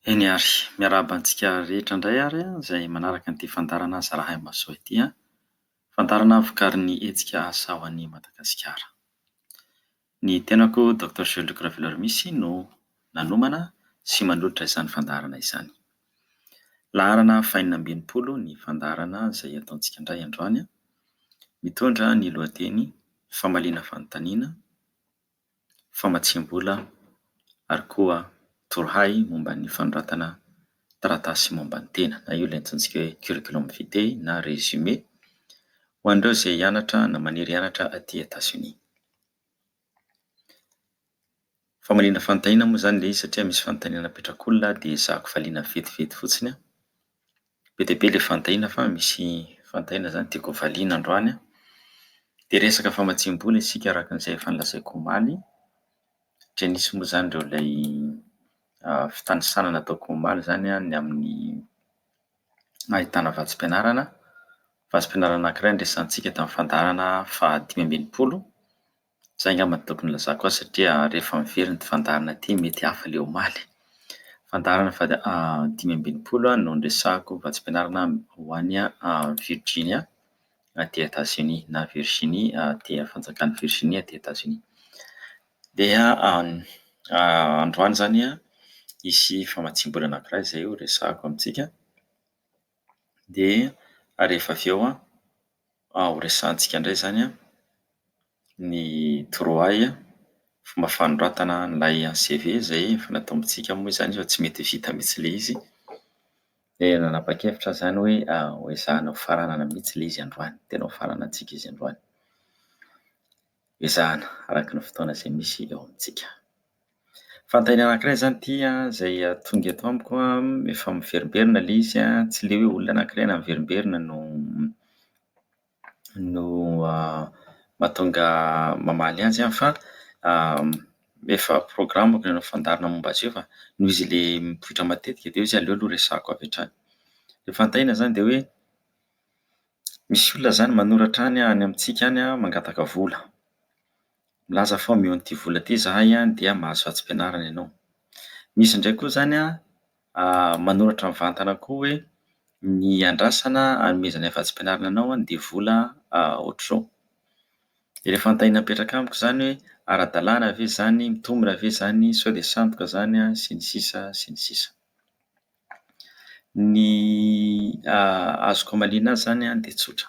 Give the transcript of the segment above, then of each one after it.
Eny ary, miarahaba antsika rehetra indray ary izay manaraka an'ity fandaharana Zarahay Mahasoa ity. Fandaharana vokarin'ny hetsika Asa ho an'i Madagasikara. Ny tenako Docteur Jules Luc Raveloarimisy no nanomana sy manolotra izany fandaharana izany. Laharana fahenina ambin'ny folo ny fandaharana izay ataontsika indray androany. Mitondra ny lohateny famaliana fanontaniana, famatsiam-bola ary koa torohay momba ny fanoratana taratasy momba ny tena na io ilay antsointsika hoe curriculum vitae na résumé ho an'ireo izay hianatra na maniry hianatra aty Etazonia. Famaliana fanontaniana moa izany ilay izy satria misy fanontaniana napetrak'olona dia ezahako valiana vetivety fotsiny. Be dia be ilay fanontaniana fa misy fanontaniana izany tiako hovaliana androany. Dia resaka famatsiam-bola isika araka izay efa nolazaiko omaly. Satria nisy moa izany ireo ilay fitanisana nataoko omaly izany ny amin'ny ahitana vatsim-pianarana. Vatsim-pianarana anankiray no resahantsika tamin'ny fandaharana fahadimy ambin'ny folo. Izay angamba no tokony hilazako azy satria rehefa miverina ity fandaharana ity mety hafa ilay omaly. Fandaharana fahadimy ambin'ny folo no niresahako vatsim-pianarana ho any Virginia aty Etazonia na Virginie aty fanjakan'i Virginie aty Etazonia. Dia androany izany hisy famatsiam-bola anankiray izay ho resahako amintsika. Dia rehefa avy eo ho resahantsika indray izany ny torohay fomba fanoratana an'ilay CV izay efa nataontsika moa izany fa tsy mety vita mihitsy ilay izy. Dia nanapa-kevitra aho izany hoe ho ezahana ho faranana mihitsy ilay izy androany, tena ho faranantsika izy androany. Ezahana araka ny fotoana izay misy eo amintsika. Fanontaniana anankiray izany ity izay tonga eto amiko, efa miverimberina ilay izy, tsy ilay hoe olona anankiray na miverimberina no no mahatonga mamaly azy fa efa programako ny hanao fandaharana momba azy io fa noho izy ilay mipoitra matetika dia hoy izy aleo aloha resahako avy hatrany. Ilay fanontaniana izany dia hoe misy olona izany manoratra any any amintsika any mangataka vola. Milaza fa omeo an'ity vola ity izahay dia mahazo vatsim-pianarana ianao. Misy indray koa izany manoratra mivantana koa hoe ny andrasana hanomezanay vatsim-pianarana anao dia vola ohatr'izao. Dia ilay fanontaniana mipetraka amiko izany hoe ara-dalàna ve izany, mitombina ve izany, sao dia sandoka izany sy ny sisa sy ny sisa. Ny azoko hamaliana azy izany dia tsotra.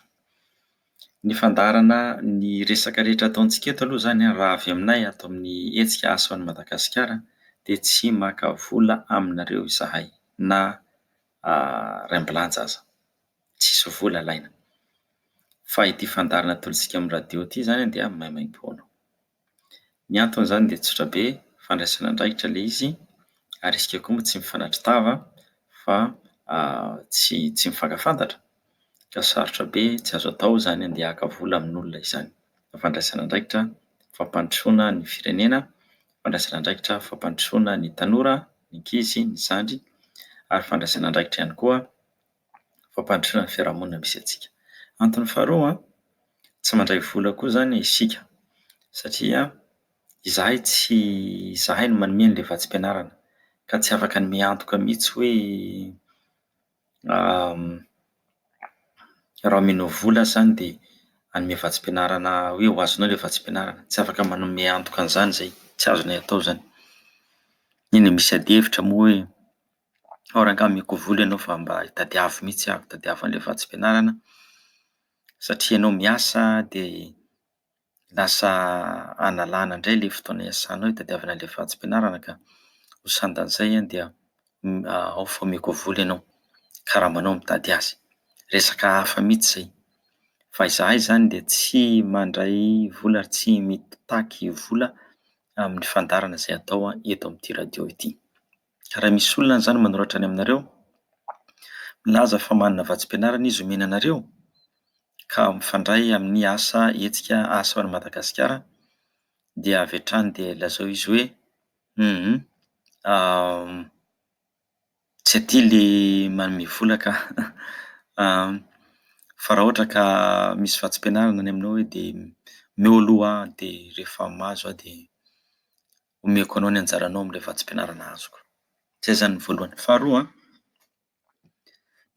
Ny fandaharana ny resaka rehetra ataontsika eto aloha izany raha avy aminay ato amin'ny hetsika Asa ho an'i Madagasikara dia tsy maka vola aminareo izahay na iraimbilanja aza. Tsisy vola alaina. Fa ity fandaharana atolotsika amin'ny radio ity izany dia maimaimpoana. Ny antony izany dia tsotra be, fandraisana andraikitra ilay izy ary isika koa moa tsy mifanatri-tava fa tsy tsy mifankafantatra ka sarotra be, tsy azo atao izany andeha haka vola amin'olona izany. Fa fandraisana andraikitra, fampandrosoana ny firenena, fandraisana andraikitra, fampandrosoana ny tanora, ny ankizy, ny zandry ary fandraisana andraikitra ihany koa fampandrosoana ny fiarahamonina misy antsika. Antony faharoa, tsy mandray vola koa izany isika satria izahay tsy izahay no manome an'ilay vatsim-pianarana ka tsy afaka hanome antoka mihitsy hoe raha omenao vola aho izany dia hanome vatsim-pianarana hoe ho azonao ilay vatsim-pianarana. Tsy afaka manome antoka an'izany izahay, tsy azonay atao izany. Eny e, misy adihevitra moa hoe ao rangahy omeko vola ianao fa mba tadiavo mihitsy aho, tadiavo an'ilay vatsim-pianarana satria ianao miasa dia lasa analana indray ilay fotoana iasanao hitadiavana an'ilay vatsim-pianarana ka ho sandan'izay dia ao fa omeko vola ianao, karamanao mitady azy. Resaka hafa mihitsy izay. Fa izahay izany dia tsy mandray vola ary tsy mitaky vola amin'ny fandaharana izay atao eto amin'ity radio ity. Ka raha misy olona izany manoratra any aminareo, milaza fa manana vatsim-pianarana izy omena anareo, ka mifandray amin'ny asa hetsika asa ho an'i Madagasikara dia avy hatrany dia lazao izy hoe tsy aty le manome vola ka fa raha ohatra ka misy vatsim-pianarana any aminao hoe dia omeo aloha aho dia rehefa mahazo aho dia omeko anao ny anjaranao amin'ilay vatsim-pianarana azoko. Izay izany ny voalohany. Faharoa,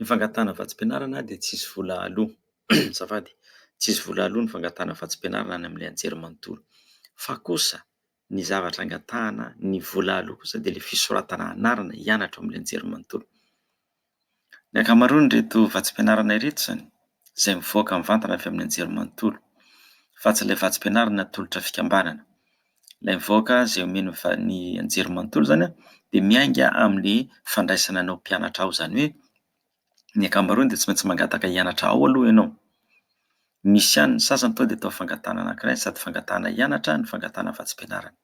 ny fangatahana vatsim-pianarana dia tsisy vola aloa. Azafady, tsisy vola aloa ny fangatahana vatsim-pianarana any amin'ilay anjerimanontolo. Fa kosa ny zavatra angatahana ny vola aloa kosa dia ilay fisoratana anarana hianatra ao amin'ilay anjerimanontolo. Ny ankamaroan'ireto vatsim-pianarana ireto izany izay mivoaka mivantana avy amin'ny anjerimanontolo fa tsy ilay vatsim-pianarana atolotra fikambanana. Ilay mivoaka izay omen'ny ny anjerimanontolo izany dia miainga amin'ny fandraisana anao mpianatra ao. Izany hoe ny ankamaroany dia tsy maintsy mangataka hianatra ao aloha ianao. Misy ihany ny sasany tonga dia atao fangatahana anankiray sady fangatahana hianatra no fangatahana vatsim-pianarana.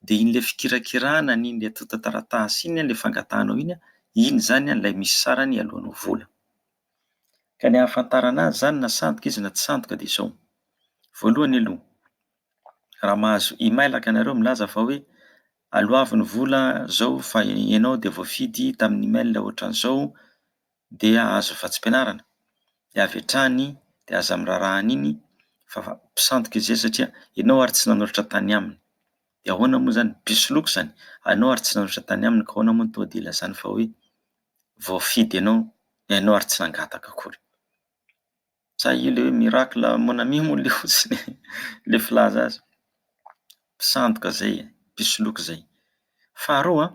Dia iny ilay fikirakirana an'iny ilay antontan-taratasy iny, ilay fangatahanao iny, iny izany ilay misy sarany aloanao vola. Ka ny ahafantarana azy izany na sandoka izy na tsy sandoka dia izao. Voalohany aloha, raha mahazo emailaka ianareo milaza fa hoe aloavy ny vola izao fa ianao dia voafidy tamin'ny email ohatran'izao dia hahazo vatsim-pianarana, dia avy hatrany dia aza miraharaha an'iny fa mpisandoka izy izay satria ianao ary tsy nanoratra tany aminy. Dia ahoana moa izany? Mpisoloky izany. Ianao ary tsy nanoratra tany aminy ka ahoana moa no tonga dia ilazany fa hoe voafidy ianao, ianao ary tsy nangataka akory. Sa io ilay hoe miracle mon ami moa ilay fotsiny ilay filaza azy. Mpisandoka izay e, mpisoloky izay. Faharoa,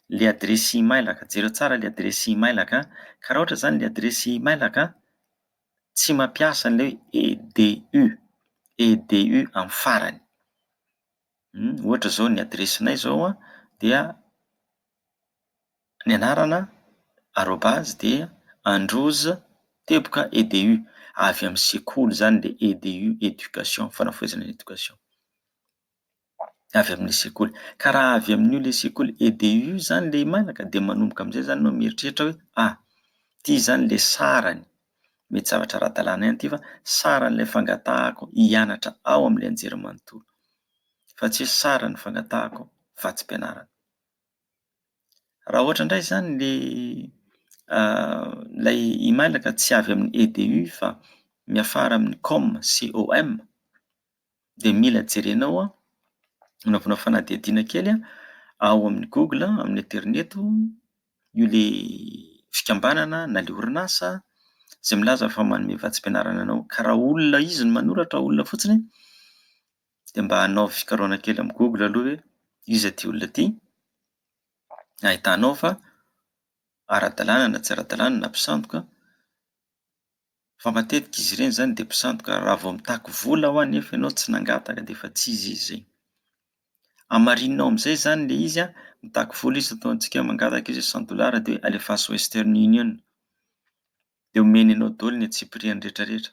ilay adiresy imailaka, jereo tsara ilay adiresy imailaka, ka raha ohatra izany ilay adiresy imailaka tsy mampiasa an'ilay hoe edu, edu amin'ny farany. Ohatra izao ny adiresinay izao dia ny anarana arobase dia androz teboka edu, avy amin'ny sekoly izany ilay edu éducation, fanafohezana ny éducation, avy amin'ny sekoly. Ka raha avy amin'io ilay sekoly edu izany ilay imailaka dia manomboka amin'izay izany ianao mieritreritra hoe ah, ity izany ilay sarany, mety zavatra ara-dalàna ihany ity fa saran'ilay fangatahako hianatra ao amin'ilay anjerimanontolo fa tsy hoe saran'ny fangatahako vatsim-pianarana. Raha ohatra indray izany le ilay email ka tsy avy amin'ny edu fa miafara amin'ny com, C-O-M, dia mila jerenao anaovana fanadihadiana kely ao amin'ny google, amin'ny aterineto io ilay fikambanana na ilay orinasa izay milaza fa manome vatsim-pianarana anao. Ka raha olona izy no manoratra, olona fotsiny dia mba anaovy fikarohana kely amin'ny google aloha hoe iza ity olona ity, ahitanao fa ara-dalàna na tsy ara-dalàna na mpisandoka fa matetika izy ireny izany dia mpisandoka raha vao mitaky vola hoa nefa ianao tsy nangataka dia efa tsy izy izy izay. Hamarinina ao amin'izay izany ilay izy an, mitaky vola izy ataontsika hoe mangataka izy hoe cent dollars dia hoe alefaso western union dia omeny anao daholo ny antsipiriany rehetra rehetra.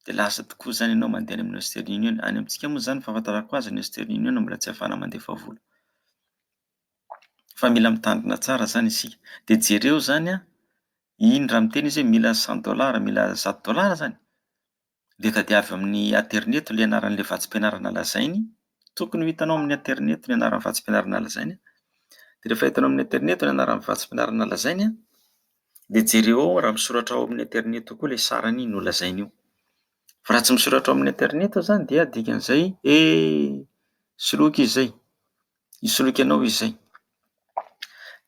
Dia lasa tokoa izany ianao mandeha any amin'ny Western Union. Any amintsika moa izany ny fahafantarako azy ny Western Union mbola tsy ahafahana mandefa vola. Fa mila mitandrina tsara izany isika. Dia jereo izany an, iny raha miteny izy hoe mila cent dollars, mila zato dollars izany, dia tadiavo amin'ny aterineto ilay anaran'ilay vatsim-pianarana lazainy. Tokony ho hitanao amin'ny aterineto ny anaran'ny vatsim-pianarana lazainy. Dia rehefa hitanao amin'ny aterineto ny anaran'ny vatsim-pianarana lazainy an, Dia jereo ao raha misoratra ao amin'ny aterineto koa ilay sarany nolazainy io. Fa raha tsy misoratra ao amin'ny aterineto izany dia dikan'izay eh soloky izy izay, hisoloky anao izy izay.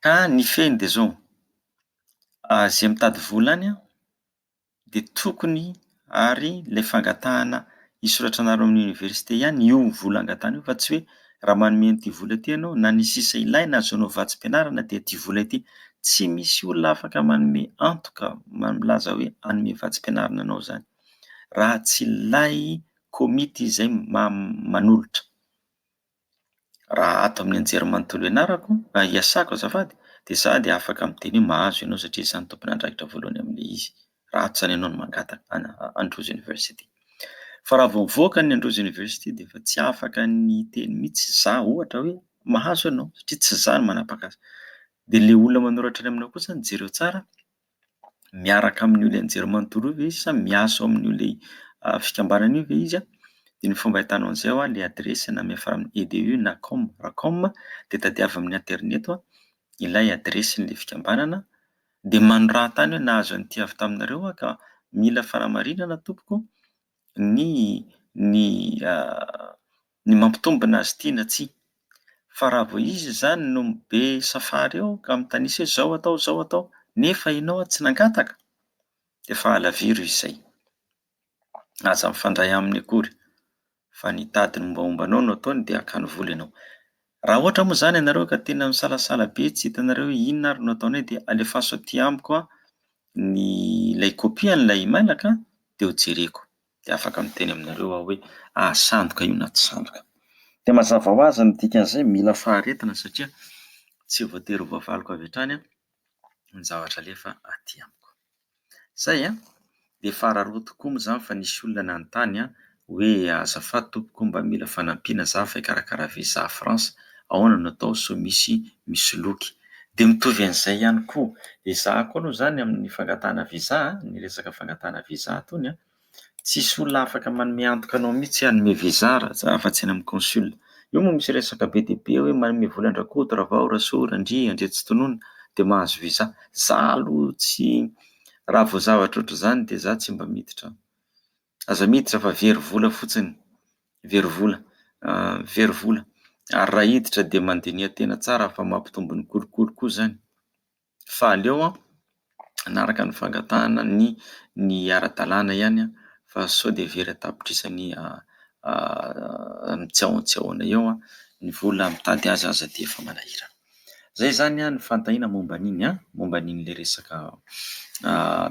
Ka ny fehiny dia izao, izay mitady vola any an, dia tokony ary ilay fangatahana hisoratra anareo amin'ny oniversite ihany io vola angatahana io fa tsy hoe raha manome an'ity vola ity ianao na ny sisa ilaina ahazoanao vatsim-pianarana dia ity vola ity. Tsy misy olona afaka manome antoka milaza hoe hanome vatsim-pianarana anao izany raha tsy ilay komity izay manolotra. Raha ato amin'ny anjerimanontolo ianarako, iasako azafady, dia za dia afaka miteny hoe mahazo ianao satria za no tompon'andraikitra voalohany amin'ilay izy. Raha ato izany ianao no mangataka any Androzy University. Fa raha vao mivoaka ny Androzy University dia efa tsy afaka ny hiteny mihitsy za ohatra hoe mahazo ianao satria tsy za no manapaka azy. Dia ilay olona manoratra any aminao koa izany jereo tsara. Miaraka amin'io ilay anjerimanontolo io ve izy sa miasa ao amin'io ilay fikambanana io ve izy an? Dia ny fomba ahitanao an'izay hoa ilay adiresy na miafara amin'ny edu na com. Raha com dia tadiavo amin'ny aterineto ilay adiresin'ilay fikambanana dia manorata any hoe nahazo an'ity avy taminareo aho ka mila fanamarinana tompoko ny ny ny mampitombina azy ity na tsia. Fa raha vao izy izany no be safary eo ka mitanisa hoe izao atao, izao atao, nefa ianao tsy nangataka dia efa halaviro izy izay. Aza mifandray aminy akory fa ny hitady ny mombamomba anao no ataony dia hakany vola ianao. Raha ohatra moa izany ianareo ka tena misalasala be tsy hitanareo hoe inona ary no ataonay dia alefaso aty amiko ny ilay kopia an'ilay emailaka dia ho jereko. Dia afaka miteny aminareo aho hoe ah sandoka io na tsy sandoka. Dia mazava ho azy ny dikan'izay mila faharetana satria tsy voatery ho voavaliko avy hatrany ny zavatra alefa aty amiko. Zay an! Dia fararano tokoa moa izany fa nisy olona nanontany an, hoe azafady tompoko mba mila fanampiana za fa hikarakara visa France, ahoana no atao sao misy misoloky. Dia mitovy an'izay ihany koa, dia za koa aloha izany amin'ny fangatahana visa, ny resaka fangatahana visa itony an, Tsisy olona afaka manome antoka anao mihitsy hanome visa raha afa-tsy any amin'ny consul. Io moa misy resaka be dia be hoe manome vola an-dRakoto, Ravao, Rasoa, Randria, Andriatsitonona dia mahazo visa. Za aloha tsy, raha vao zavatra ohatr'izany dia za tsy mba miditra. Aza miditra fa very vola fotsiny, very vola, very vola. Ary raha hiditra dia mandiniha tena tsara fa mampitombo ny kolikoly koa izany. Fa aleo hanaraka ny fangatahana ny ny ara-dalàna ihany fa sao dia very an-tapitrisany amin'ny tsy ahoana tsy ahoana eo ny vola mitady azy aza dia efa manahirana. Izay izany ny fanontaniana momba an'iny an, momba an'iny ilay resaka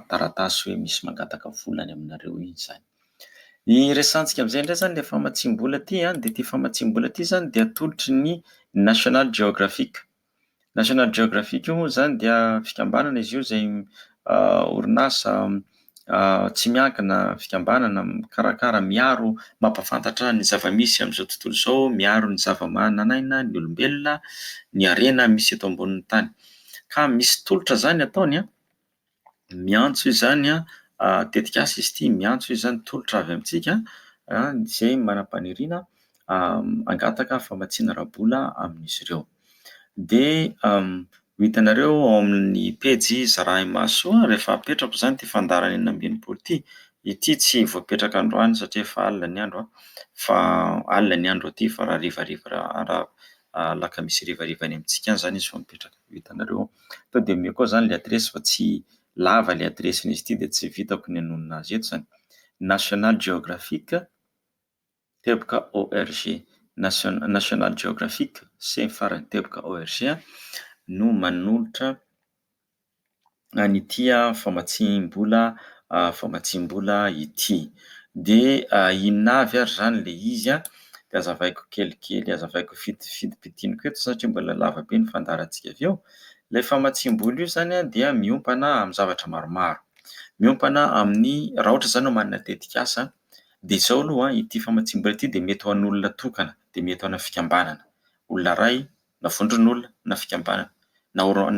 taratasy hoe misy mangataka vola any aminareo iny izany. Ny resahantsika amin'izay indray izany ilay famatsiam-bola ity an, dia ity famatsiam-bola ity izany dia atolotry ny National Geographic. National Geographic io moa izany dia fikambanana izy io izay orinasa tsy miankina, fikambanana mikarakara, miaro, mampahafantatra ny zava-misy amin'izao tontolo izao, miaro ny zava-manan'aina, ny olombelona, ny harena misy eto ambonin'ny tany. Ka misy tolotra izany ataony an, miantso izany tetikasa izy ity, miantso izany tolotra avy amintsika izay manam-paniriana hangataka famatsiana ara-bola amin'izy ireo. Dia ho hitanareo ao amin'ny pejy Zarahimahasoa rehefa apetrako izany ity fandaharana 66 ity. Ity tsy voapetraka androany satria efa alina ny andro fa alina ny andro aty fa raha harivariva raha alakamisy harivariva any amintsika any izany izy vao mipetraka. Ho hitanareo ao. Tonga dia omeko ao izany ilay adiresy fa tsy lava ilay adiresin'izy ity dia tsy vitako ny hanonona azy eto izany. National Geographic. Teboka org, National Geographic sy ny farany teboka org no manolotra an'ity famatsiam-bola famatsiam-bola ity. Dia inona avy ary izany ilay izy? Dia hazavaiko kelikely, hazavaiko fintifintiniko eto satria mbola lava be ny fandaharantsika avy eo. Ilay famatsiam-bola io izany dia miompana amin'ny zavatra maromaro. Miompana amin'ny raha ohatra izany ianao manana tetikasa Dia izao aloha an, ity famatsiam-bola ity dia mety ho an'olona tokana, dia mety ho ana fikambanana. Olona iray na vondron'olona na fikambanana na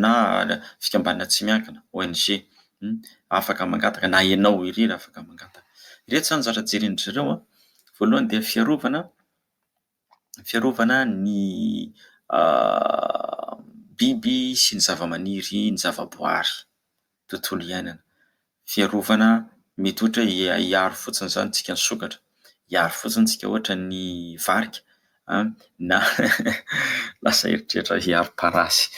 na fikambanana tsy miankina, ONG, afaka mangataka na ianao irery afaka mangataka. Ireto izany zavatra jeren'dry zareo an, voalohany dia fiarovana, fiarovana ny biby sy ny zavamaniry, ny zavaboary, tontolo iainana. Fiarovana mety ohatra hoe hiaro fotsiny izany tsika ny sokatra, hiaro fotsiny tsika ohatra ny varika na lasa eritreritra hiaro parasy,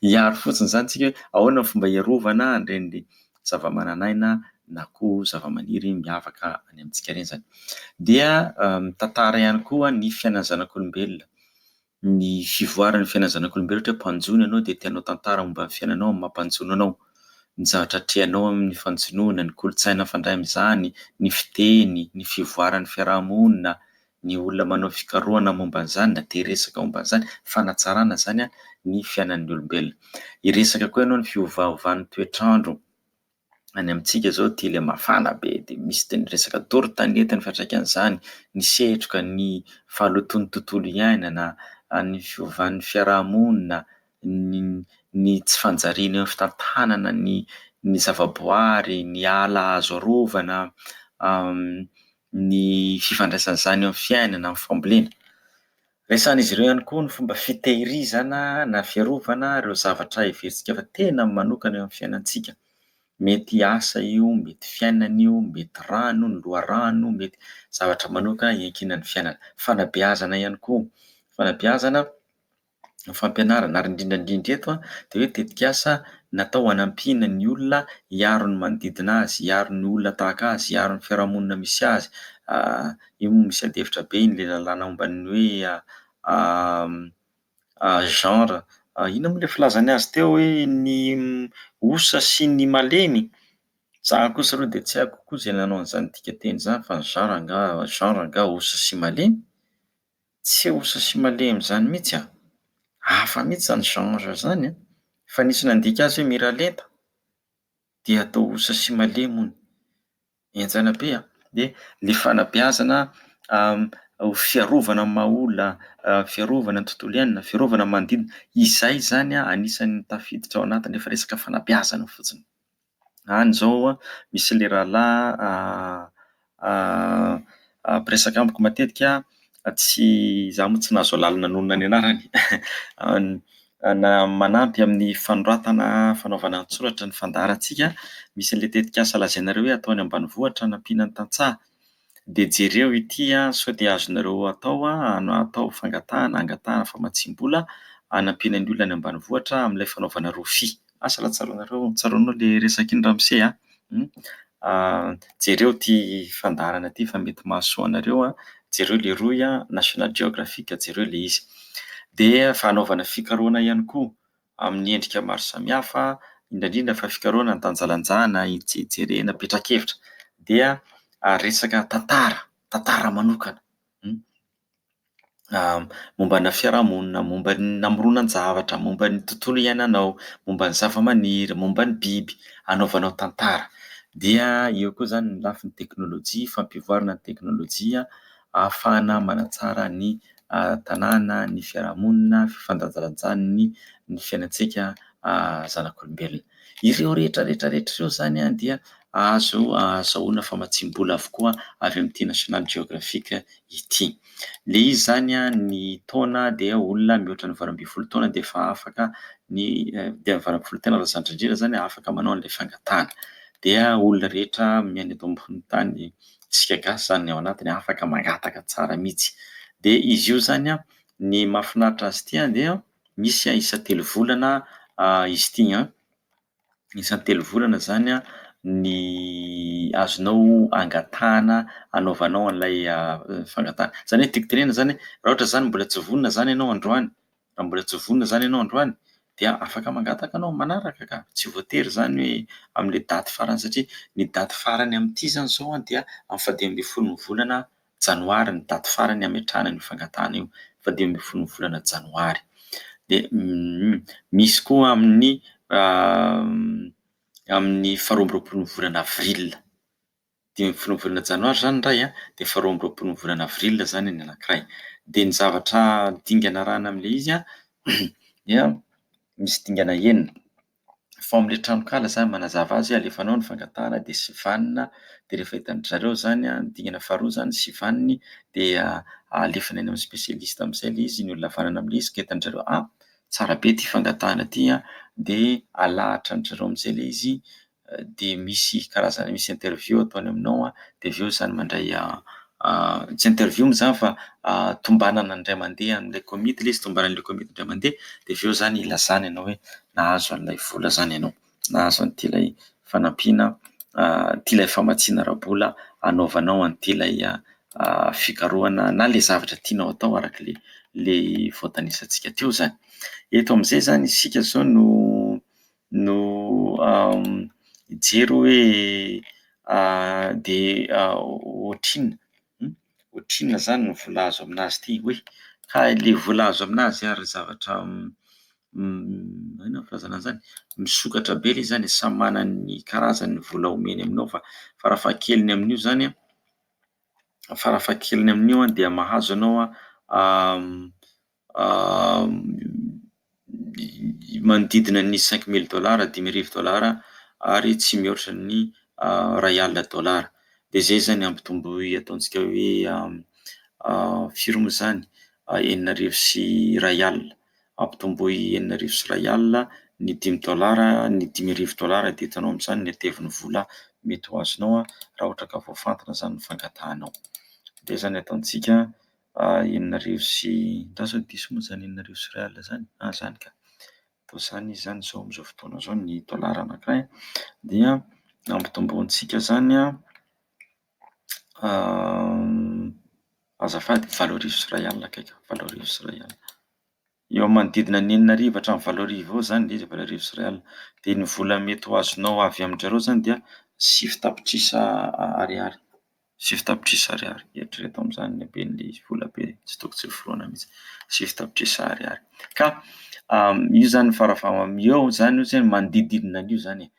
hiaro fotsiny izany tsika hoe ahoana ny fomba hiarovana an'ireny zavamananaina na koa zavamaniry miavaka any amintsika ireny izany. Dia mitantara ihany koa ny fiainan'ny zanak'olombelona, ny fivoaran'ny fiainan'ny zanak'olombelona ohatra hoe mpanjono ianao dia te hanao tantara momba ny fiainanao amin'ny maha mpanjono anao, ny zavatra atrehanao amin'ny fanjonoana, ny kolontsaina mifandray amin'izany, ny fiteny, ny fivoaran'ny fiarahamonina, ny olona manao fikarohana momba an'izany na te hiresaka momba an'izany, fanatsarana izany ny fiainan'ny olombelona. Hiresaka koa ianao ny fiovaovan'ny toetr'andro any amintsika izao ity ilay mafana be dia misy dia ny resaka doro tanety ny fiantraikan'izany, ny setroka, ny fahalotoan'ny tontolo iainana, ny fiovan'ny fiarahamonina, ny ny tsy fanjariana eo amin'ny fitantanana ny ny zavaboary, ny ala azo arovana, ny fifandraisan'izany eo amin'ny fiainana, amin'ny fambolena. Resahan'izy ireo ihany koa ny fomba fitehirizana na fiarovana ireo zavatra heverintsika fa tena manokana eo amin'ny fiainantsika. Mety asa io, mety fiainana io, mety rano, ny loharano, mety zavatra manokana iankinan'ny fiainana. Fanabeazana ihany koa, fanabeazana. Fampianarana ary indrindra indrindra eto dia hoe tetikasa natao hanampiana ny olona hiaro ny manodidina azy, hiaro ny olona tahaka azy, hiaro ny fiarahamonina misy azy. Io moa misy adihevitra be iny ilay lalàna momba ny hoe genre, inona moa ilay filazany azy teo hoe ny osa sy ny malemy? Za kosa aloha dia tsy haiko koa izay nanao an'izany dikanteny izany fa ny genre angaha genre angaha osa sy malemy? Tsy osa sy malemy izany mihitsy an! Hafa mihitsy izany genre izany an! Fa nisy nandika azy hoe miralenta dia atao osa sy malemy hono. Henjana be an! Dia ilay fanabeazana ho fiarovana ny maha olona, fiarovana ny tontolo iainana, fiarovana ny manodidina, izay izany an anisan'ny tafiditra ao anatiny rehefa resaka fanabeazana fotsiny. Any izao misy ilay rahalahy mpiresaka amiko matetika, tsy izaho moa tsy nahazo alalana hanonona ny anarany, na manampy amin'ny fanoratana, fanaovana an-tsoratra ny fandaharantsika. Misy an'ilay tetikasa lazainareo hoe atao any ambanivohitra hanampiana ny tantsaha dia jereo ity sao dia azonareo atao, atao fangatahana, angatahana famatsiam-bola hanampiana ny olona any ambanivohitra amin'ilay fanaovana rofia. Asa raha tsaroanareo, tsaroanao le resaka iny ramose a! Jereo ity fandaharana ity fa mety mahasoa anareo a! Jereo le rohy a, National Geographic, jereo le izy. Dia fanaovana fikarohana ihany koa amin'ny endrika maro samihafa, indrindra indrindra fa fikarohana andanjalanjana, hijerena petra-kevitra. Dia resaka tantara, tantara manokana. Momba-na fiarahamonina, momba ny namoronan-javatra, momba ny tontolo iainanao, momba ny zavamaniry, momba ny biby, anaovanao tantara. Dia eo koa izany ny lafiny teknolojia, fampivoarana ny teknolojia ahafahana manatsara ny tanàna, ny fiarahamonina, fifandanjalanjan'ny ny fiainantsika zanak'olombelona. Ireo rehetra rehetra rehetra ireo izany dia azo ahazahoana famatsiam-bola avokoa avy amin'ity National Geographic ity. Ilay izy izany ny taona dia olona mihoatra ny 18 taona dia efa afaka ny dia 18 taona raha zandry indrindra izany afaka manao an'ilay fangatahana. Dia olona rehetra miaina eto ambonin'ny tany, isika gasy izany ny ao anatiny afaka mangataka tsara mihitsy. Dia izy io izany ny mahafinaritra azy ity dia misy isan-telo volana izy ity an. Isan-telo volana izany ny azonao angatahana anaovanao an'ilay fangatahana. Izany hoe tiako tenenina izany raha ohatra izany mbola tsy vonona izany ianao androany, raha mbola tsy vonona izany ianao androany dia afaka mangataka ianao manaraka ka! Tsy voatery izany hoe amin'ilay daty farany satria ny daty farany amin'ity izany izao dia amin'ny fahadimy ambin'ny folon'ny volana janoary ny daty farany hametrahana an'io fangatahana io, faha 15 ny volana janoary. Dia misy koa amin'ny amin'ny faha 22 ny volana avril. 15 ny volana janoary izany ny iray dia faha 22 ny volana avril izany ny anankiray. Dia ny zavatra dingana arahana amin'ilay izy dia misy dingana enina. Fa ao amin'ilay tranonkala izany manazava azy hoe alefanao ny fangatahana dia sivanina dia rehefa hitan-dry zareo izany ny dingana faharoa izany sivaniny dia alefany any amin'ny spesialista amin'izay ilay izy, ny olona havanana amin'ilay izy ka hitan-dry zareo ah tsara be ity fangatahana ity an, dia alahatran-dry zareo amin'izay ilay izy dia misy karazana misy interview ataony aminao an, dia avy eo izany mandray tsy interview moa izany fa tombanana indray mandeha amin'ilay komity ilay izy, tombanan'ilay komity indray mandeha dia avy eo izany ilazana ianao hoe nahazo an'ilay vola izany ianao, nahazo an'ity ilay fanampiana, ity ilay famatsiana ara-bola hanaovanao an'ity ilay fikarohana na ilay zavatra tianao atao araka ilay ilay voatanisantsika teo izany. Eto amin'izay izany isika izao no no hijery hoe dia ohatrinona, ohatrinona izany ny vola azo aminazy ity hoe ka ilay vola azo aminazy ary zavatra inona ny filazana an'izany? Misokatra be ilay izy izany e, samy manana ny karazany ny vola omeny aminao fa farafahakeliny amin'io izany an, farafahakeliny amin'io an dia mahazo ianao an manodidina ny cinq mille dollars, 5000 dollars ary tsy mihoatra ny iray alina dollars. Dia izay izany ampitomboy ataontsika hoe firy moa izany? 1066. Ampitomboy 1066 ny dimy dollars, ny 5000 dollars dia hitanao amin'izany ny hatevin'ny vola mety ho azonao raha ohatra ka voafantina izany ny fangatahanao. Dia izany ataontsika. 6000 sy, andraso hoe diso moa izany 1600 izany? Ah izany ka! Toa izany izy izany izao amin'izao fotoana izao ny dolara anankiray dia ampitombointsika izany an, azafady 1008 kay ka, 1008. Eo amin'ny manodidina ny 6000 hatramin'ny 8000 eo izany ilay izy, 1008. Dia ny vola mety ho azonao avy amin-dry zareo izany dia 9 tapitrisa ariary. 9 tapitrisa ariary. Eritrereto amin'izany ny haben'ilay izy, vola be tsy tokony tsy hoforoana mihitsy. 9 tapitrisa ariary. Ka io izany farafaha- eo izany io zany manodidididina an'io izany e,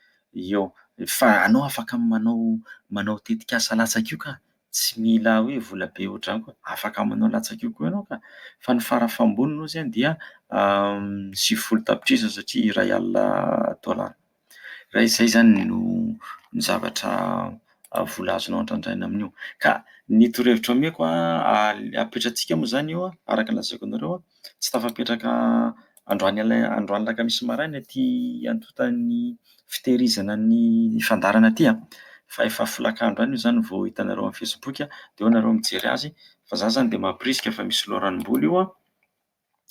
eo. Fa anao afaka manao manao tetikasa latsaka io ka, tsy mila hoe vola be ohatr'izany koa, afaka manao latsaka io koa ianao ka. Fa ny farafahamboniny moa izany dia 90 tapitrisa satria 1000 dolara. Raha izay izany no ny zavatra vola azonao andrandraina amin'io. Ka ny torohevitra omeko an, apetratsika moa izany io an, araka ny lazaiko anareo an, tsy tafapetraka androany alina androany alakamisy maraina ity antontan'ny fitehirizana ny fandaharana ity an, fa efa folakandro any io izany vao hitanareo amin'ny Facebook dia eo nareo mijery azy fa za izany dia mampirisika fa misy loharanom-bola io an.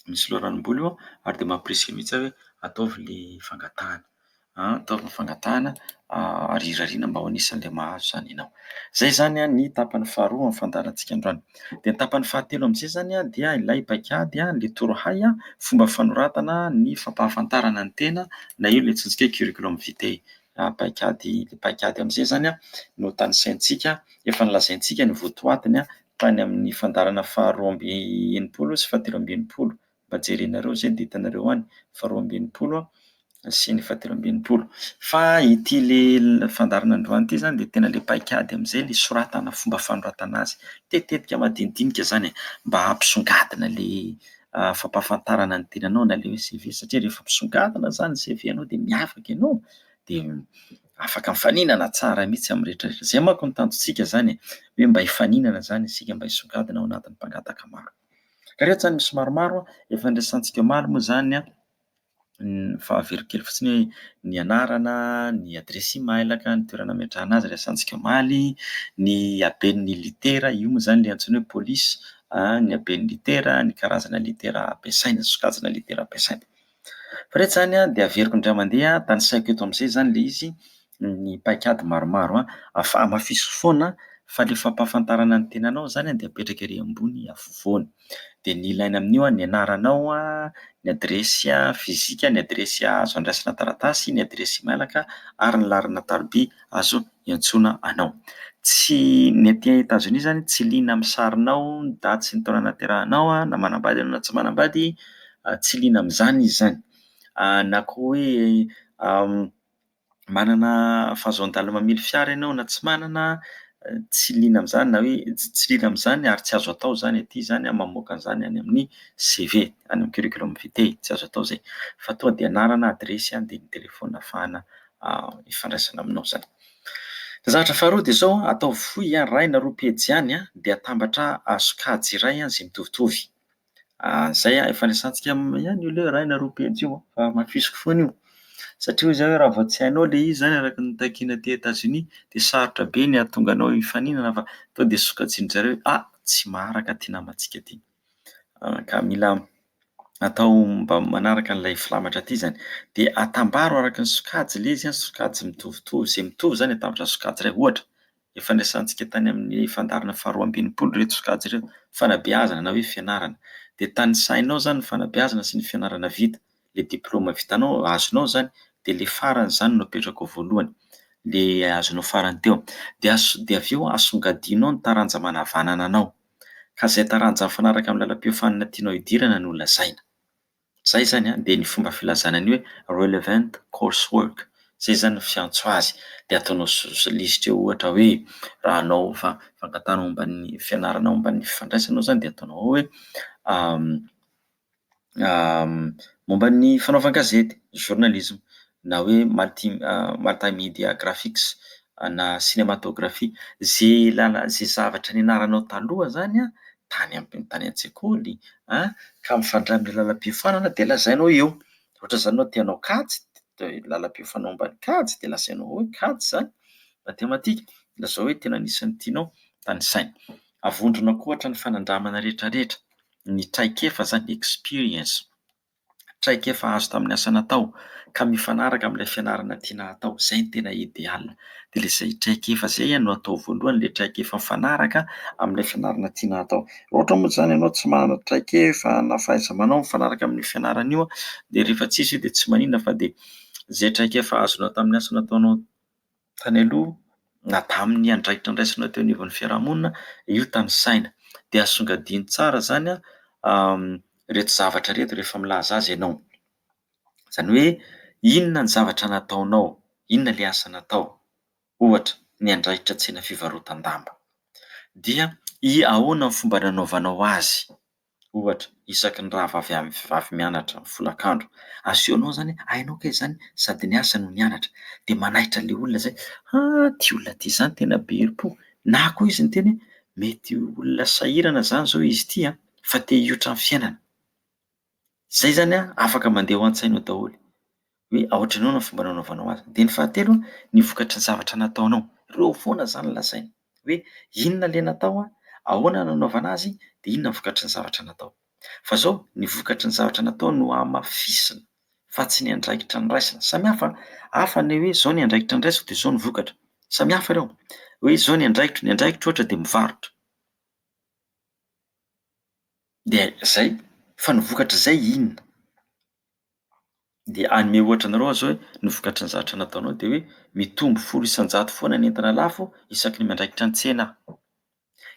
Misy loharanom-bola io ary dia mampirisika mihitsy aho hoe ataovy ilay fangatahana, ataovy ny fangatahana ary irariana mba ho anisan'ilay mahazo izany ianao. Izay izany ny tapany faharoa amin'ny fandaharantsika androany. Dia ny tapany fahatelo amin'izay izany dia ilay paikady, ilay torohay, fomba fanoratana ny fampahafantarana ny tena na io ilay antsointsika hoe curriculum vitae. Paikady, ilay paikady amin'izay izany no tanisaintsika, efa nolazaintsika ny votoatiny tany amin'ny fandaharana faharoa amby enimpolo sy fahatelo amby enimpolo. Mba jerenareo izay dia hitanareo any, faharoa amby enimpolo sy ny fahatelo amby enimpolo. Fa ity le fandaharana androany ity izany dia tena ilay paikady amin'izay ilay soratana, fomba fanoratana azy. Tetetika madinidinika izany e, mba hampisongadina ilay fampahafantarana ny tenanao na ilay hoe CV satria rehefa misongadina izany ny CV-nao dia miavaka ianao dia afaka mifaninana tsara mihitsy amin'ny rehetra rehetra. Izay manko no tanjontsika izany e, hoe mba hifaninana izany isika, mba hisongadina ao anatin'ny mpangataka maro. Ka ireto izany misy maromaro efa niresahantsika omaly moa izany an, fa averiko kely fotsiny hoe ny anarana, ny adiresy imailaka, ny toerana ametrahana azy resahantsika omaly, ny haben'ny litera, io moa izany ilay antsoina hoe police, ny haben'ny litera, ny karazana litera ampiasaina, sokajina litera ampiasaina. Fa ireto izany an dia averiko indray mandeha, tanisaiko eto amin'izay izany ilay izy, ny paikady maromaro an, hamafiso foana fa ilay fampahafantarana ny tenanao izany dia apetraka ery ambony afovoany. Dia ny ilaina amin'io an, ny anaranao an, ny adiresy fizika, ny adiresy azo andraisana taratasy, ny adiresy imailaka ary ny laharana tariby azo iantsoana anao. Tsy ny aty Etazonia izany tsy liana amin'ny sarinao, ny daty sy ny taona nahaterahanao na manambady ianao na tsy manambady, tsy liana amin'izany izy izany. Na koa hoe manana fahazoan-dalana mamily fiara ianao na tsy manana, tsy liana amin'izany na hoe tsy liana amin'izany ary tsy azo atao izany aty izany mamoaka an'izany any amin'ny CV, any amin'ny curriculum vitae, tsy azo atao izay. Fa tonga dia anarana, adiresy dia ny telefaonina ahafahana ifandraisana aminao izany. Ny zavatra faharoa dia izao, ataovy fohy iray na roa pejy ihany dia atambatra sokajy iray izay mitovitovy. Izay efa niresahantsika ihany io ilay hoe iray na roa pejy io fa hamafisiko foana io satria hoy izaho hoe raha vao tsy hainao ilay izy izany araka ny takiana aty Etazonia dia sarotra be ny hahatonga anao hifaninana fa tonga dia sokajian-dry zareo hoe ah tsy maharaka ity namantsika ity. Ka mila atao mba manaraka an'ilay filamatra aty izany. Dia atambaro araka ny sokajy ilay izy an, sokajy mitovitovy, izay mitovy izany atambatra sokajy iray. Ohatra, efa niresahantsika tany amin'ny fandaharana faharoa amby enimpolo ireto sokajy ireto, fanabeazana na hoe fianarana. Dia tanisainao izany ny fanabeazana sy ny fianarana vita, ilay diplaoma vitanao, azonao izany, dia ilay farany izany no apetraka ao voalohany, ilay azonao farany teo. Dia aso- dia avy eo asongadinao ny taranja manavanana anao, ka izay taranja mifanaraka amin'ny lalam-piofanana tianao hidirana no lazaina. Izay izany an, dia ny fomba filazana ny hoe relevant course work, izay izany ny fiantso azy. Dia ataonao lisitra eo ohatra hoe raha hanao fangatahana momba ny fianarana momba ny fifandraisana ianao izany dia ataonao ao hoe momba ny fanaovan-gazety, journalisme, na hoe multi- multimedia graphics na cinématographie. Izay lala- izay zavatra nianaranao taloha izany an, tany am- tany an-tsekoly an, ka mifandray amin'ny lalam-piofanana dia lazainao eo. Ohatra izany ianao te hanao kajy dia lalam-piofanana momba ny kajy dia lazainao hoe kajy izany, matematika, lazao hoe tena anisan'ny tianao tanisaina. Avondrona koa ohatra ny fanandramana rehetrarehetra, ny traikefa izany experience. Traikefa azo tamin'ny asa natao ka mifanaraka amin'ilay fianarana tiana hatao, izay no tena idéal. Dia ilay izay traikefa izay no atao voalohany, ilay traikefa mifanaraka amin'ilay fianarana tiana hatao. Raha ohatra moa izany ianao tsy manana traikefa na fahaiza-manao mifanaraka amin'io fianarana io dia rehefa tsisy io dia tsy maninona fa dia izay traikefa azonao tamin'ny asa nataonao tany aloha na tamin'ny andraikitra niraisinao teo anivon'ny fiarahamonina, io tanisaina. Dia asongadino tsara izany ireto zavatra ireto rehefa milaza azy ianao. Izany hoe inona ny zavatra nataonao, inona ilay asa natao, ohatra ny andraikitra tsena fivarotan-damba. Dia ahoana ny fomba nanaovanao azy? Ohatra, isaky ny rahavavy avy mianatra ny folakandro, asehonao izany hoe hainao kay izany sady niasa no nianatra, dia manaitra ilay olona izay, ha ity olona ity izany tena be herim-po, na koa izy niteny hoe mety olona sahirana izany izao izy ity an, fa te hiotra amin'ny fiainana. Izay izany an, afaka mandeha ao an-tsainao daholo hoe ohatran'ny ahoana ny fomba nanaovanao azy. Dia ny fahatelo, ny vokatry ny zavatra nataonao. Ireo foana izany no lazaina hoe inona ilay natao an, ahoana no nanaovana azy, dia inona ny vokatry ny zavatra natao. Fa izao, ny vokatry ny zavatra natao no hamafisina fa tsy ny andraikitra noraisina. Samy hafa an! Hafa ny hoe izao ny andraikitra noraisiko dia izao ny vokatra. Samy hafa ireo. Hoe izao ny andraikitro, ny andraikitro ohatra dia mivarotra. Dia izay, fa ny vokatr'izay inona? Dia hanome ohatra anareo aho izao hoe ny vokatry ny zavatra nataonao dia hoe mitombo 10% foana ny entana lafo isaky ny miandraikitra ny tsena aho.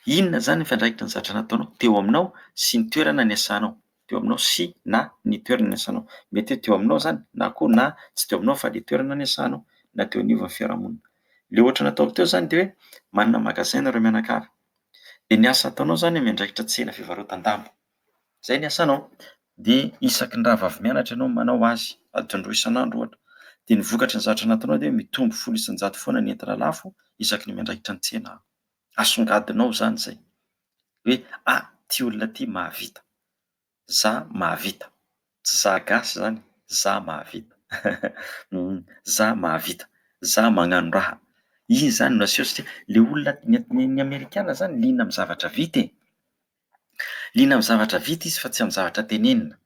Inona izany ny fiandraikitry ny zavatra nataonao teo aminao sy ny toerana niasanao? Teo aminao sy na ny toerana niasanao. Mety hoe teo aminao izany na koa na tsy teo aminao fa ilay toerana niasanao na teo anivon'ny fiarahamonina. Ilay ohatra nataoko teo izany dia hoe manana magasin nareo mianakavy. Dia ny asa ataonao izany miandraikitra tsena fivarotan-damba. Izay ny asanao. Dia isaky ny rahavavy mianatra ianao manao azy, adiny roa isan'andro ohatra. Dia ny vokatry ny zavatra nataonao dia mitombo 10% foana ny entana lafo isaky ny miandraikitra ny tsena. Asongadinao izany izay hoe ah ity olona ity mahavita. Za mahavita. Tsy za gasy zany, za mahavita. Za mahavita. Za magnano raha. Iny zany no aseho satria le olona, ny amerikana zany liana amin'ny zavatra vita e. Liana amin'ny zavatra vita izy fa tsy amin'ny zavatra tenenina.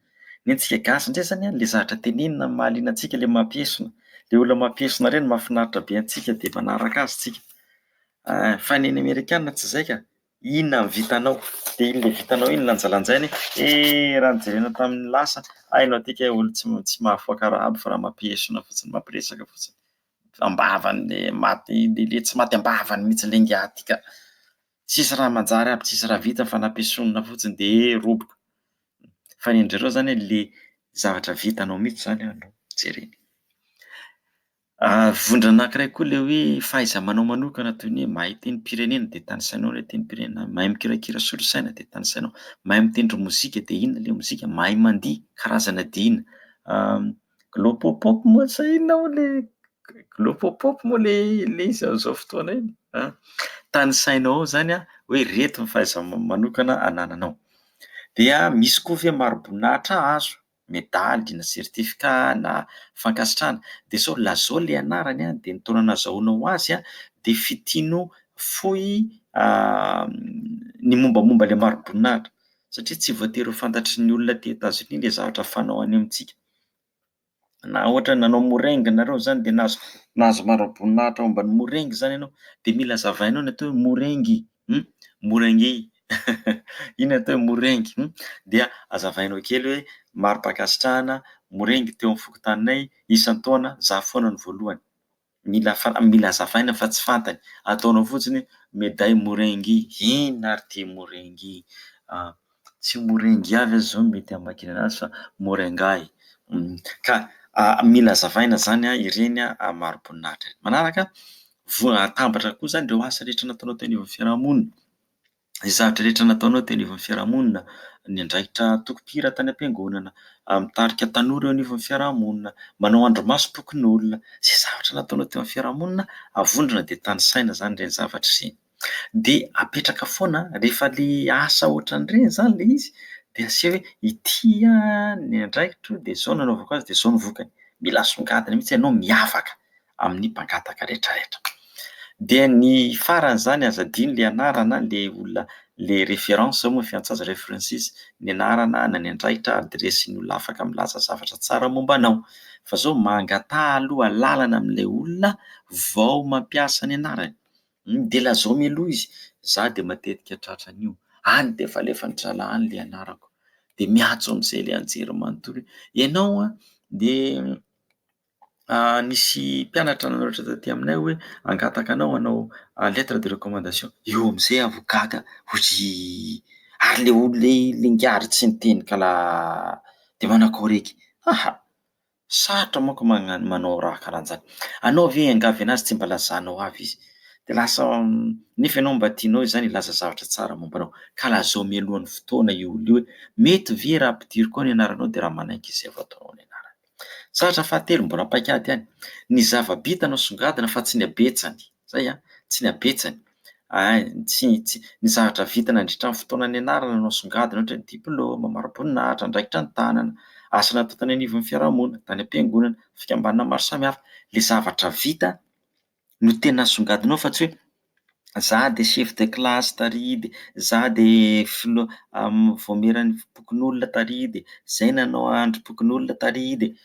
Ny antsika gasy indray zany an, le zavatra tenenina no mahaliana antsika, le mampiesona. Le olona mampiesona ireny mahafinaritra be antsika dia manaraka azy tsika. Fa ny an'ny amerikana tsy izay ka. Inona no vitanao? Dia iny ilay vitanao iny lanjalanjaina hoe eh raha nojerena tamin'ny lasa, hay ianao ity kay olo tsy tsy mahafoaka raha aby fa raha mampiesona fotsiny, mampiresaka fotsiny. Am-bavany le maty le tsy maty am-bavany mihitsy le ingahy ty ka. Tsisy raha manjary aby, tsisy raha vita fa nampiesonina fotsiny dia eh roboka. Fa ny an-dry zareo izany le zavatra vitanao mihitsy izany no jerena. Vondrona anankiray koa ilay hoe fahaiza-manao manokana toy ny hoe mahay tenim-pirenena dia tanisainao ilay tenim-pirenena, mahay mikirakira solosaina dia tanisainao, mahay mitendry mozika dia inona ilay mozika, mahay mandihy karazana dihy inona, glôpôpôp moa sa inona moa ilay glôpôpôp moa ilay ilay izy amin'izao fotoana iny an! Tanisainao ao izany an hoe ireto ny fahaiza-manao manokana anananao. Dia misy koa ve mari-boninahitra azo? medaly na certificat na fankasitrahana dia zao lazao le anarany an dia ny taona nazahoanao azy an dia fitino fohy ny mombamomba ilay mari-boninahitra satria tsy voatery ho fantatry ny olona aty Etazonia ilay zavatra fanao any amintsika. Na ohatra nanao morengy nareo zany dia nahazo nahazo mari-boninahitra momba ny morengy zany ianao dia mila azavainao ny atao hoe morengy. Morengy, inona atao hoe morengy? Dia azavainao kely hoe mari-pankasitrahana morengy teo amin'ny fokontaninay isan-taona za foana no voalohany. Mila fa- mila azavaina fa tsy fantany, ataonao fotsiny hoe medaille morengy, inona ary ity morengy? Tsy morengy avy aza izao no mety hamakiana anazy fa morengahy. Ka mila azavaina izany ireny mari-boninahitra ireny. Manaraka, voa atambatra koa izany ireo asa rehetra nataonao teo anivon'ny fiarahamonina, ny zavatra rehetra nataonao teo anivon'ny fiarahamonina, ny andraikitra tompon-kira tany am-piangonana, mitarika tanora eo anivon'ny fiarahamonina, manao andrimasom-pokonolona, izay zavatra nataonao teo amin'ny fiarahamonina avondrona dia tanisaina izany ireny zavatra ireny. Dia apetraka foana rehefa ilay asa ohatran'ireny izany ilay izy dia aseho hoe ity ny andraikitro dia izao no nanaovako azy dia izao no vokany. Mila asongadina mihitsy ianao miavaka amin'ny mpangataka rehetrarehetra. Dia ny farany izany aza adino ilay anarana, ilay olona le référence moa ny fiantso azy, references, ny anarana na ny andraikitra, adiresin'ny olona afaka milaza zavatra tsara momba anao. Fa zao mangataha aloha alalana amin'ilay olona vao mampiasa ny anarany. Dia lazao mialoha izy, za dia matetika tratran'io, any dia efa alefan'ny zalahy any le anarako. Dia miantso amin'izay ilay anjerimanontolo hoe ianao an dia Nisy mpianatra nanoratra taty aminay hoe hangataka anao hanao lettre de recommandation. Eo amin'izay aho vao gaga, hoy ary le olona le ingahy ary tsy niteny ka la de manakory eky? Aha! Sarotra manko magnano manao raha karahan'zany. Anao ve hiangavy anazy tsy mba lazanao avy izy? De lasa nefa ianao mba tianao izy zany hilaza zavatra tsara momba anao. Ka lazao mialohan'ny fotoana io olona io hoe mety ve raha ampidiriko ao ny anaranao de raha manaiky izy zay vao ataonao ny anarany. Zavatra fahatelo, mbola paikady ihany, ny zava-bita no asongadina fa tsy ny habetsany, zay an, tsy ny habetsany, tsy tsy ny zavatra vita nandritra ny fotoana nianarana no asongadina ohatra hoe diplaoma, mari-boninahitra, andraikitra ny tanana, asa natao tany anivon'ny fiarahamonina, tany am-piangonana, fikambanana maro samihafa, le zavatra vita no tena asongadinao fa tsy hoe za de chef de classe tary de za de filoha vaomieran'ny fokonolona tary de zay nanao andrim-pokonolona tary de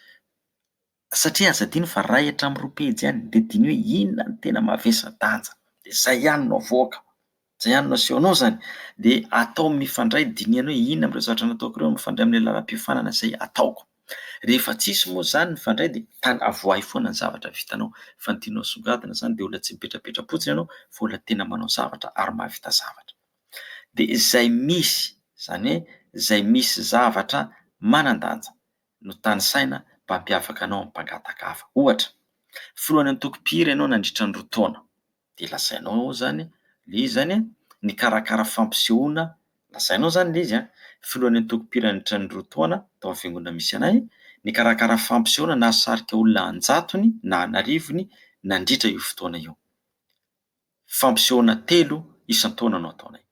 satria aza adino fa iray hatramin'ny roa pejy ihany de diniho hoe inona no tena mavesa-danja de zay ihany no avoaka. Izay ihany no asehonao izany. Dia atao mifandray, dinihana hoe inona amin'ireo zavatra nataoko ireo mifandray amin'ilay lalam-piofanana izay ataoko. Rehefa tsisy moa izany mifandray dia tany avoahy foana ny zavatra vitanao. Fa ny tianao asongadina izany dia olona tsy mipetrapetra-potsiny ianao fa olona tena manao zavatra ary mahavita zavatra. Dia izay misy, izany hoe izay misy zavatra manan-danja no tanisaina mba hampiavaka anao amin'ny mpangataka hafa. Ohatra, filohan'ny antoko mpihira ianao nandritra ny roa taona. Dia lazainao ao izany le izy izany an, nikarakara fampisehoana, lazainao izany le izy an, filohan'ny antoko mpiranitra ny roa taona tao amin'ny fiangonana misy anay, nikarakara fampisehoana nahasarika olona an-jatony na an'arivony nandritra io fotoana io. Fampisehoana telo isan-taona no ataonay.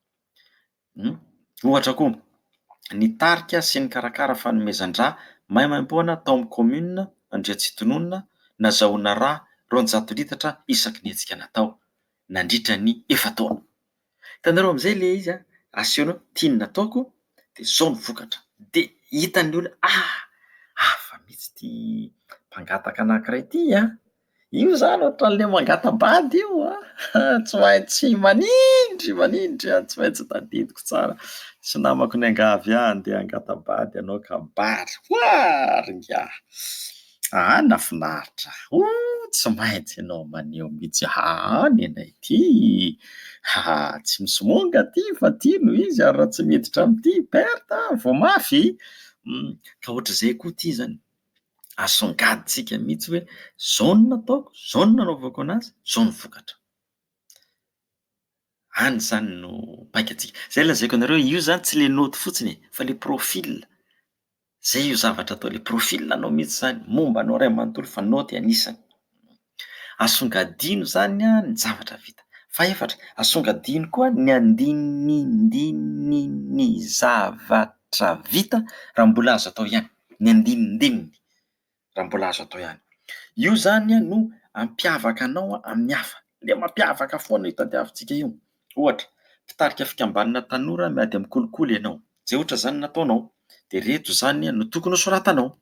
Ohatra koa, nitarika sy nikarakara fanomezan-drà maimaimpoana tao amin'ny kaominina Andriatsitononina, nazahoana rà 200 litatra isaky ny hetsika natao, nandritra ny efa-taona. Hitanareo amin'izay ilay izy an, asehonao hoe ity no nataoko dia izao no vokatra. Dia hitan'ny olona, ah! Hafa mihitsy ity mpangataka anankiray ity an! Io zany ohatran'le mangata-bady io an, tsy maintsy manindry manindry an, tsy maintsy tadidiko tsara, nisy namako niangavy ahy handeha hangata-bady hanao kabary, oa ry ingahy, ah nahafinaritra, o tsy maintsy ianao maneho mihitsy, aa ny anay ity, aa tsy misomonga ity fa ity no izy ary raha tsy miditra amin'ity perte voa mafy, ka ohatr'izay koa ity zany. Asongadintsika mihitsy hoe zao no nataoko, zao no nanaovako anazy, zao no vokatra. Any izany no paik'antsika. Zay lazaiko anareo hoe io zany tsy le naoty fotsiny e, fa le profil. Zay io zavatra atao, le profil anao mihitsy zany, momba anao ray manontolo fa naoty anisany. Asongadino izany ny zavatra vita. Fahefatra, asongadino koa ny andinindininy zavatra vita raha mbola azo atao ihany. Ny andinindininy raha mbola azo atao ihany. Io izany no hampiavaka anao amin'ny hafa. Ilay mampiavaka foana io tadiavintsika io. Ohatra, mpitarika fikambanana tanora miady amin'ny kolikoly ianao. Izay ohatra izany no nataonao. Dia ireto izany no tokony hosoratanao.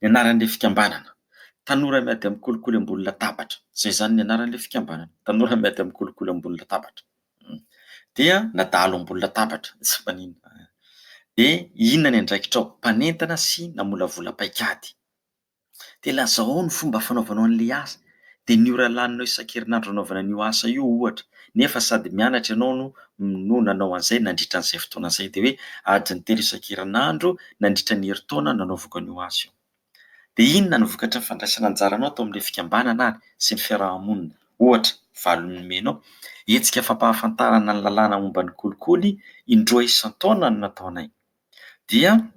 Ny anaran'ilay fikambanana, Tanora miady amin'ny kolikoly ambony latabatra, izay izany ny anaran'ilay fikambanana, Tanora miady amin'ny kolikoly ambony latabatra. Dia na dahalo ambony latabatra, tsy maninona. Dia inona ny andraikitrao? Mpanentana sy namolavola paikady. Dia lazao ao ny fomba fanaovanao an'ilay asa. Dia ny ora laninao isan-kerinandro anaovana an'io asa io ohatra, nefa sady mianatra ianao no no nanao an'izay nandritra an'izay fotoana izay. Dia hoe adiny telo isan-kerinandro nandritra ny herintaona nanaovako an'io asa io. Dia inona no vokatry ny fandraisana anjaranao tao amin'ilay fikambanana ary sy ny fiaraha-monina? Ohatra, valiny nomenao, hetsika fampahafantarana ny lalàna momba ny kolikoly indroa isan-taona no nataonay. Dia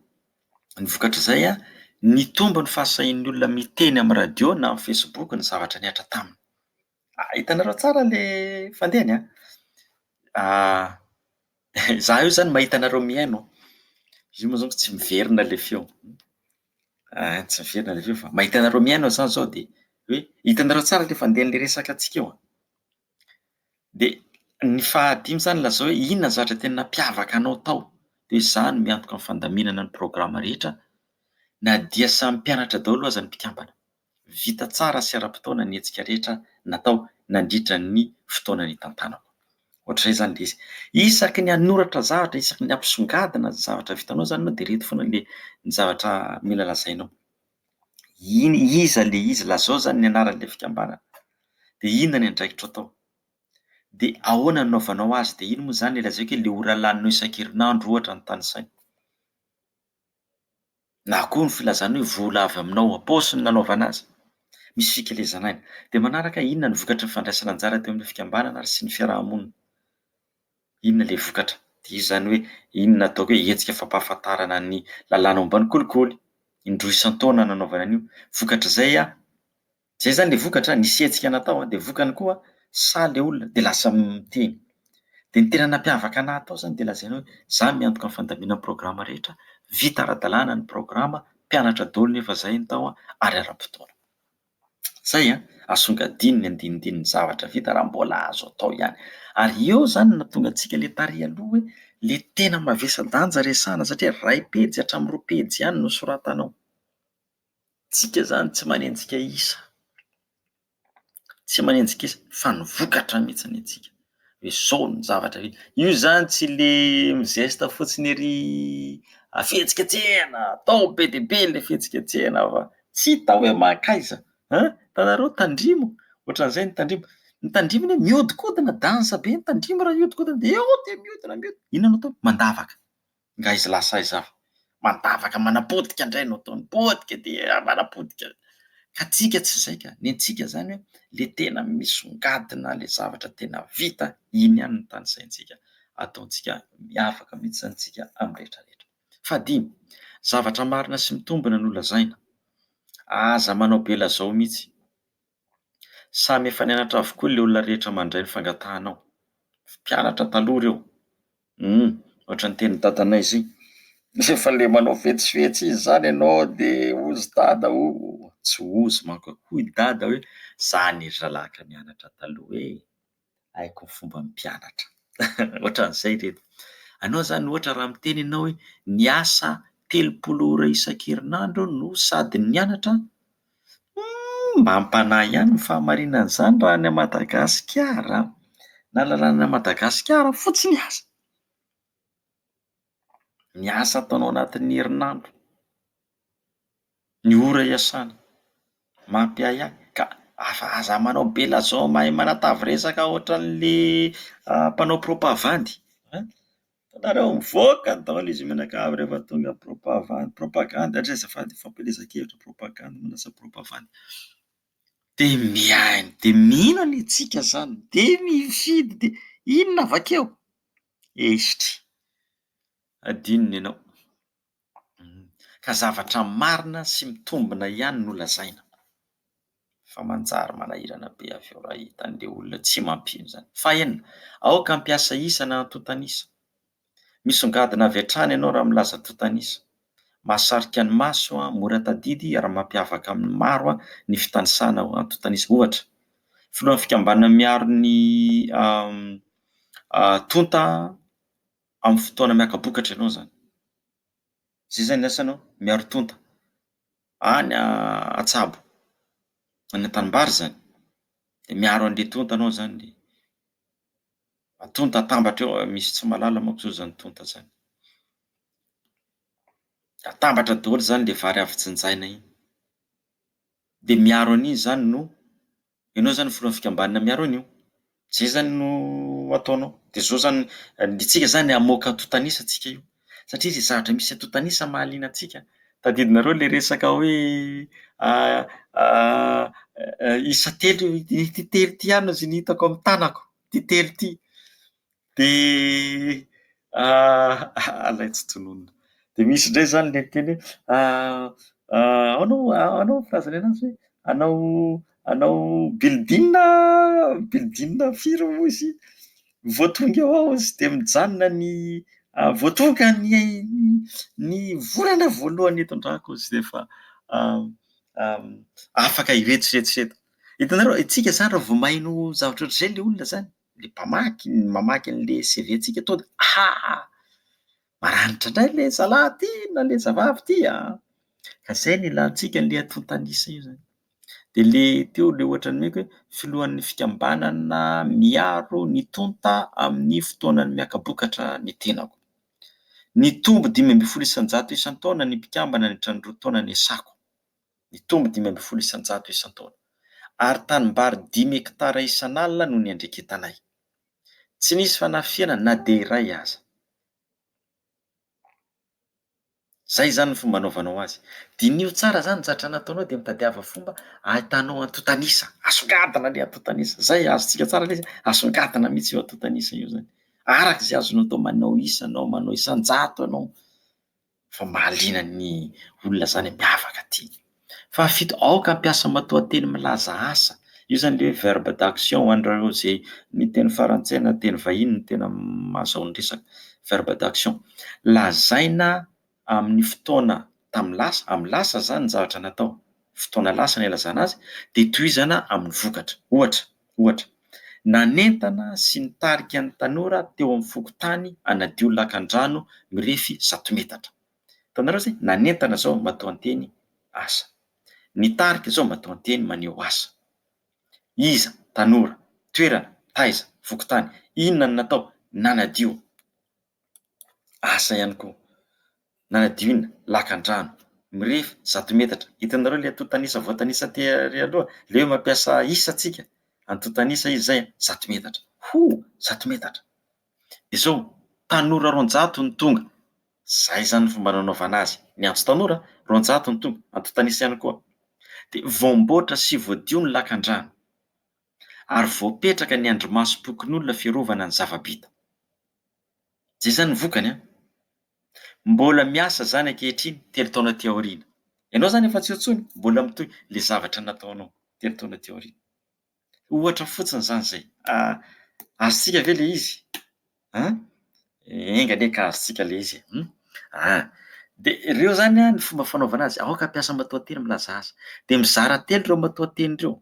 ny vokatr'izay, nitombo ny fahasahian'ny olona miteny amin'ny radio na amin'ny facebook ny zavatra nihatra taminy. Hitanareo tsara ilay fandehany an! Izaho io izany mahita anareo mihaino, izy io moa izany tsy miverina ilay feo, tsy miverina ilay feo fa mahita anareo mihaino aho izany izao dia hoe hitanareo tsara ilay fandehan'ilay resaka antsika io an! Dia Ny fahadimy izany lazao hoe inona ny zavatra tena nampiavaka anao tao? Dia hoe izaho no miantoka ny fandaminana ny programa rehetra na dia samy mpianatra daholo aza ny mpikambana. Vita tsara sy ara-potoana ny hetsika rehetra natao nandritra ny fotoana nitantanako. Ohatr'izay izany ilay izy. Isaky ny hanoratra zavatra, isaky ny hampisongadina ny zavatra vitanao izany ianao dia ireto foana ilay ny zavatra mila lazainao. Iny, iza ilay izy, lazao izany ny anaran'ilay fikambanana. Dia inona ny andraikitro atao? Dia ahoana no anaovanao azy? Dia iny moa izany ilay lazaiko hoe ilay ora laninao isan-kerinandro ohatra no tanisaina. Na koa ny filazana hoe vola avy aminao am-paosy no nanaovana azy. Misy fikelezana aina. Dia manaraka inona ny vokatry ny fandraisana anjara teo amin'ny fikambanana ary sy ny fiaraha-monina? Inona ilay vokatra? Dia io izany hoe inona ataoko hoe hetsika fampahafantarana ny lalàna momba ny kolikoly. Indroa isan-taona nanaovana an'io. Vokatr'izay Zay zany le vokatra, nisy hetsika natao an, de vokany koa sahy le olona de lasa miteny. De ny tena nampiavaka anah tao zany de lazaina hoe za miantoka ny fandaminana ny programa rehetra, vita ara-dalàna ny programa, mpianatra daholo nefa zay ny tao an, ary ara-potoana. Zay an, asongadino ny andinindininy zavatra vita raha mbola azo atao ihany. Ary eo zany no nahatonga antsika le tary aloha hoe le tena mavesa-danja resahana satria iray pejy hatramin'ny roa pejy ihany no soratanao. Tsika zany tsy manenjika isa, tsy manenjika isa fa ny vokatra mihitsy ny antsika hoe zao ny zavatra vita. Io zany tsy le mi-geste fotsiny ery fihetsiketsehana, atao be dia be le fihetsiketsehana fa tsy hita hoe mankaiza an! Hitanareo tandrimo, ohatran'izay ny tandrimo, ny tandrimo anie mihodinkodina danza be ny tandrimo raha hihodinkodina dia eo dia mihodina mihodina, inona no atao? Mandavaka. Nga izy lasa aiza avy? Mandavaka manapotika indray no ataony, potika dia manapotika. Ka tsika tsy izay ka, ny antsika izany hoe le tena misongadina le zavatra tena vita, iny ihany no tanisaintsika, ataontsika miavaka mihitsy izany tsika amin'ny rehetra rehetra. Fahadimy, zavatra marina sy mitombina no lazaina. Aza manao be lazao mihitsy. Samy efa nianatra avokoa ilay olona rehetra mandray ny fangatahanao. Mpianatra taloha ireo. Hum, ohatran'ny tenin'i dadanay izay. Rehefa ilay manao fetsifetsy izy izany ianao dia hozy dada o! Tsy hozy manko, hoy dada hoe za anie ry zalahy ka nianatra taloha e! Haiko ny fomba mpianatra. Ohatran'izay ireto. Anao izany ohatra raha miteny ianao hoe niasa 30 ora isan-kerinandro no sady nianatra, humm mba ampanahy ihany ny fahamarinan'izany raha any Madagasikara, na lalàna Madagasikara fotsiny aza. Ny asa ataonao anatin'ny herinandro. Ny ora iasana. Mampiahiahy ka afa aza manao be lazao mahay manatavy resaka ohatran'le mpanao propavandy an! Hitanareo mivoaka daholo izy mianakavy rehefa tonga propavandy, propagandy hatrizay azafady fampielezan-kevitra propagandy moa lasa propavandy. Dia mihaino dia mino anie tsika zany dia mifidy dia inona avakeo? Esitry! Adinony ianao. Ka zavatra marina sy mitombina ihany no lazaina fa manjary manahirana be avy eo raha hitan'ilay olona tsy mampino izany. Fahenina, aoka hampiasa isa na antontan'isa. Misongadina avy hatrany ianao raha milaza antontan'isa. Mahasarika ny maso, mora tadidy ary mampiavaka amin'ny maro ny fitanisana antontan'isa. Ohatra, filohan'ny fikambanana miaro ny tonta amin'ny fotoana miaka-bokatra ianao izany. Izay izany ny asanao, miaro tonta any an-tsabo, any an-tanimbary izany. Dia miaro an'ilay tonta anao izany dia tonta atambatra eo, misy tsy mahalala manko izao izany tonta izany. Atambatra daholo izany ilay vary avy jinjaina iny. Dia miaro an'iny izany no Ianao zany filohan'ny fikambanana miaro an'io. Zay zany no ataonao. De zao zany, ny tsika zany hamoaka antontan'isa tsika io. Satria zay zavatra misy antontan'isa mahaliana antsika. Tadidinareo le resaka hoe isa telo, ity telo ity ihany no hitako amin'ny tanako, ity telo ity. Dia alay tsy tononina. Dia misy indray izany ilay miteny hoe ahoana ahoana moa filazany anazy hoe hanao hanao building building firy moa izy iny? Vao tonga eo aho izy dia mijanona ny vao tonga ny ny volana voalohany nitondrako izy dia efa afaka ireto sy ireto sy ireto. Hitanareo, isika izany raha vao maheno zavatra ohatr'izay ilay olona izany. Le mpamaky, mamaky an'le CV-ntsika tonga dia ah! Maranitra indray le zalahy ty na le zavavy ty a! Ka zay no ilantsika an'le antontan'isa io zany. Dia le teo le ohatra nomeko hoe filohan'ny fikambanana miaro ny tonta amin'ny fotoanan'ny miaka-bokatra ny tenako. Nitombo 15% isan-taona ny mpikambana nandritra ny 2 taona niasako. Nitombo 15% isan-taona. Ary tanimbary dimy hektara isan'alina no niandreketanay. Tsy nisy fanafihana na dia iray aza. Zay izany ny fomba anaovanao azy. Diniho tsara izany ny zavatra nataonao dia mitadiava fomba ahitanao antontan'isa. Asongadina ilay antontan'isa. Zay azontsika tsara ilay izy, asongadina mihitsy io antontan'isa io izany. Araka izay azonao atao, manao isa ianao, manao isan-jato ianao. Fa mahaliana ny olona izany miavaka aty. Fahafito, aoka hampiasa matoanteny milaza asa. Io izany ilay hoe verbe d'action ho an'ireo izay miteny farantsay na teny vahiny no tena mahazahoany resaka. Verbe d'action. Lazaina amin'ny fotoana tamin'ny lasa, amin'ny lasa izany ny zavatra natao, fotoana lasa no ilazana azy, dia tohizana amin'ny vokatra. Ohatra, ohatra, nanentana sy nitarika ny tanora teo amin'ny fokontany hanadio lakandrano mirefy 100 metatra. Hitanareo izay? Nanentana izao matoanteny asa. Nitarika izao matoanteny maneho asa. Iza? Tanora. Toerana? Taiza? Fokontany. Inona no natao? Nanadio. Asa ihany koa. Nanadio inona? Lakan-drano. Mirefy 100 metatra. Hitanareo ilay antontan'isa voatanisa tery aloha? Ilay hoe mampiasa isa tsika. Antontan'isa izy izay, 100 metatra. Ho! 100 metatra. Dia izao, tanora 200 no tonga. Zay izany ny fomba nanaovana azy. Niantso tanora, 200 no tonga, antontan'isa ihany koa. Dia voamboatra sy voadio ny lakandrano ary voapetraka ny andrimasom-pokonolona fiarovana ny zava-bita. Zay izany ny vokany an! Mbola miasa izany ankehitriny, telo taona aty aoriana. Ianao izany efa tsy eo intsony, mbola mitohy ilay zavatra nataonao telo taona aty aoriana. Ohatra fotsiny izany izay. Azontsika ve ilay izy? An? Enga anie ka azontsika ilay izy e. An! Dia ireo izany an, ny fomba fanaovana azy, aoka hampiasa matoanteny milaza asa. Dia mizara telo ireo matoanteny ireo.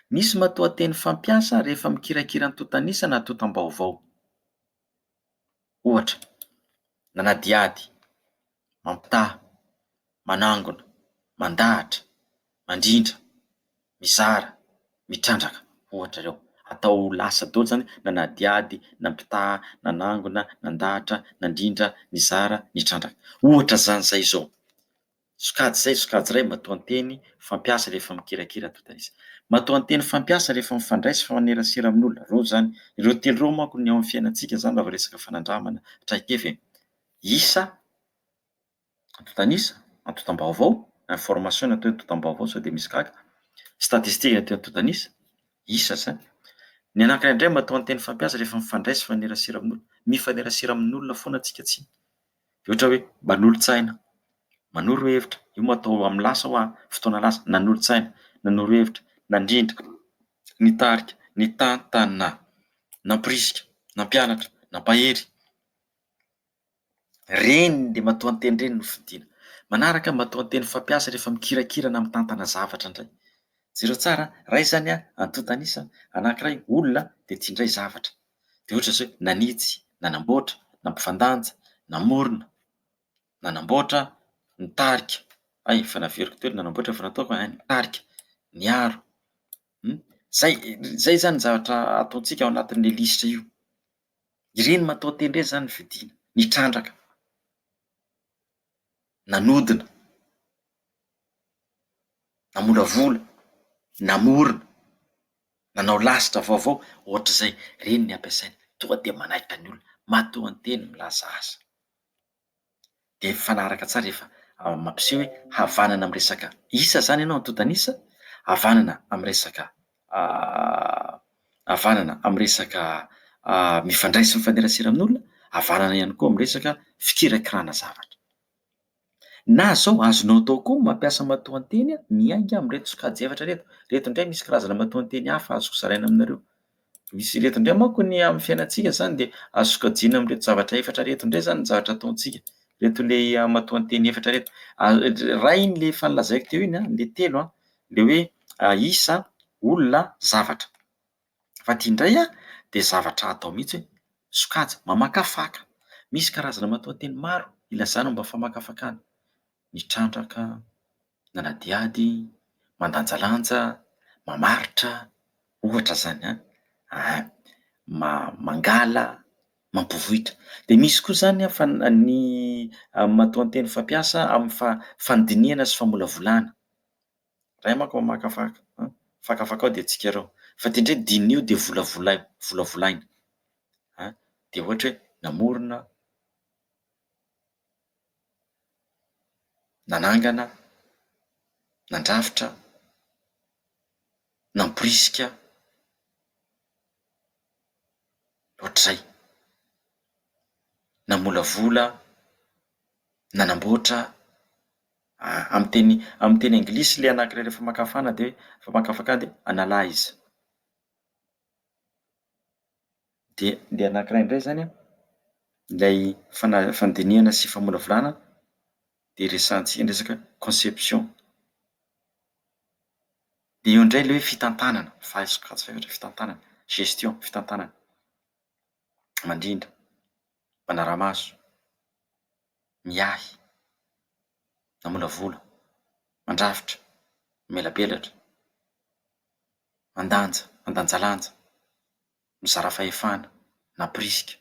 Misy matoanteny fampiasa rehefa mikirakira antontan'isa na antontam-baovao. Ohatra, nanadihady, mampitaha, manangona, mandahatra, mandrindra, mizara, mitrandraka, ohatra ireo. Atao lasa daholo izany nanadihady, nampitaha, nanangona, nandahatra, nandrindra, nizara, nitrandraka. Ohatra izany izay izao. Sokajy izay, sokajy iray, matoanteny fampiasa rehefa mikirakira antontan'isa. Matoanteny fampiasa rehefa mifandray sy mifanerasera amin'olona. Ireo izany, ireo telo ireo manko ny ao amin'ny fiainantsika izany raha vao resaka fanandramana traikefa e. Isa, antontan'isa, antontam-baovao, information ny atao hoe antontam-baovao sao dia misy gaga, statistique ny atao hoe antontan'isa, isa izany. Ny anankiray indray matoanteny fampiasa rehefa mifandray sy mifanerasera amin'olona. Mifanerasera amin'olona foana tsika tsy. Dia ohatra hoe manolo-tsaina, manoro hevitra, io moa atao amin'ny lasa hoa, fotoana lasa, nanolo-tsaina, nanoro hevitra, nandrindra, nitarika, nitantana, nampirisika, nampianatra, nampahery. Ireny dia matoanteny ireny no fidina. Manaraka matoanteny fampiasa rehefa mikirakira na mitantana zavatra indray. Jereo tsara, iray izany antontan'isa, anankiray olona dia ity indray zavatra. Dia ohatra izao hoe nanitsy, nanamboatra, nampifandanja, namorona, nanamboatra, nitarika, hay efa naveriko teo ny nanamboatra efa nataoko an, nitarika, niaro. Izay, izay izany ny zavatra ataontsika ao anatin'ilay lisitra io. Ireny matoanteny ireny izany no fidina, nitrandraka, nanodina, namolavola, namorona. Nanao lasitra vaovao ohatr'izay, ireny ny ampiasaina. Tonga dia manaitra ny olona, matoanteny milaza asa. Dia mifanaraka tsara rehefa mampiseho hoe havanana amin'ny resaka isa izany ianao, antontan'isa, havanana amin'ny resaka havanana amin'ny resaka mifandray sy mifanerasera amin'olona, havanana ihany koa amin'ny resaka fikirakirana zavatra. Na zao azonao atao koa ny mampiasa matoanteny miainga amin'ireto sokajy efatra ireto. Ireto indray misy karazana matoanteny hafa azoko zaraina aminareo. Misy ireto indray manko ny amin'ny fiainantsika izany dia azo sokajiana amin'ireto zavatra efatra ireto indray izany ny zavatra ataontsika. Ireto ilay matoanteny efatra ireto. Iray iny ilay efa nolazaiko teo iny an, ilay telo an, ilay hoe isa, olona, zavatra. Fa ity indray dia zavatra atao mihitsy hoe sokajy mamakafaka. Misy karazana matoanteny maro ilazana momba ny famakafakana. Mitrandraka, nanadihady, mandanjalanja, mamaritra, ohatra izany an, aa mangala, mampivoitra. Dia misy koa izany fa ny matoanteny fampiasa amin'ny fandinihana sy famolavolana. Ray manko mamakafaka an, fakafakao dia tsikerao. Fa ity indray diniho dia volavolaio, volavolaina an, dia ohatra hoe namorona, nanangana, nandrafitra, namporisika, ohatr'izay, namolavola, nanamboatra. Amin'ny teny amin'ny teny anglisy ilay anankiray rehefa makafana dia famakafakana dia analyze. Dia ilay anankiray indray izany an, ilay fana- fandinihana sy famolavolana dia resahantsika ny resaka conception. Dia eo indray ilay hoe fitantanana, faha-sokajy fahefatra fitantanana, gestion, fitantanana. Mandrindra, manara-maso, miahy, mamolavola, mandrafitra, mamelabelatra, mandanja, mandanjalanja, mizara fahefana, nampirisika,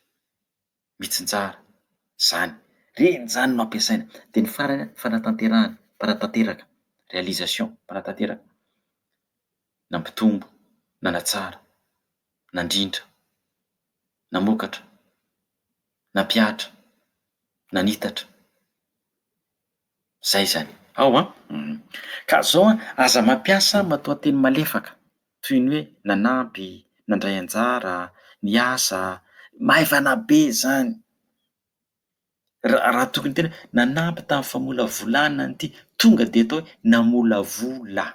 mitsinjara, izany. Ireny izany no ampiasaina. Dia ny farany an, fanatanterahana, mpanatanteraka, réalisation, mpanatanteraka, nampitombo, nanatsara, nandrindra, namokatra, nampihatra, nanitatra. Zay zany. Ao an! Ka zao an, aza mampiasa matoanteny malefaka toy ny hoe nanampy, nandray anjara, niasa, maivana be zany. Raha tokony hiteny hoe nanampy tamin'ny famolavolana an'ity, tonga dia atao hoe namolavola.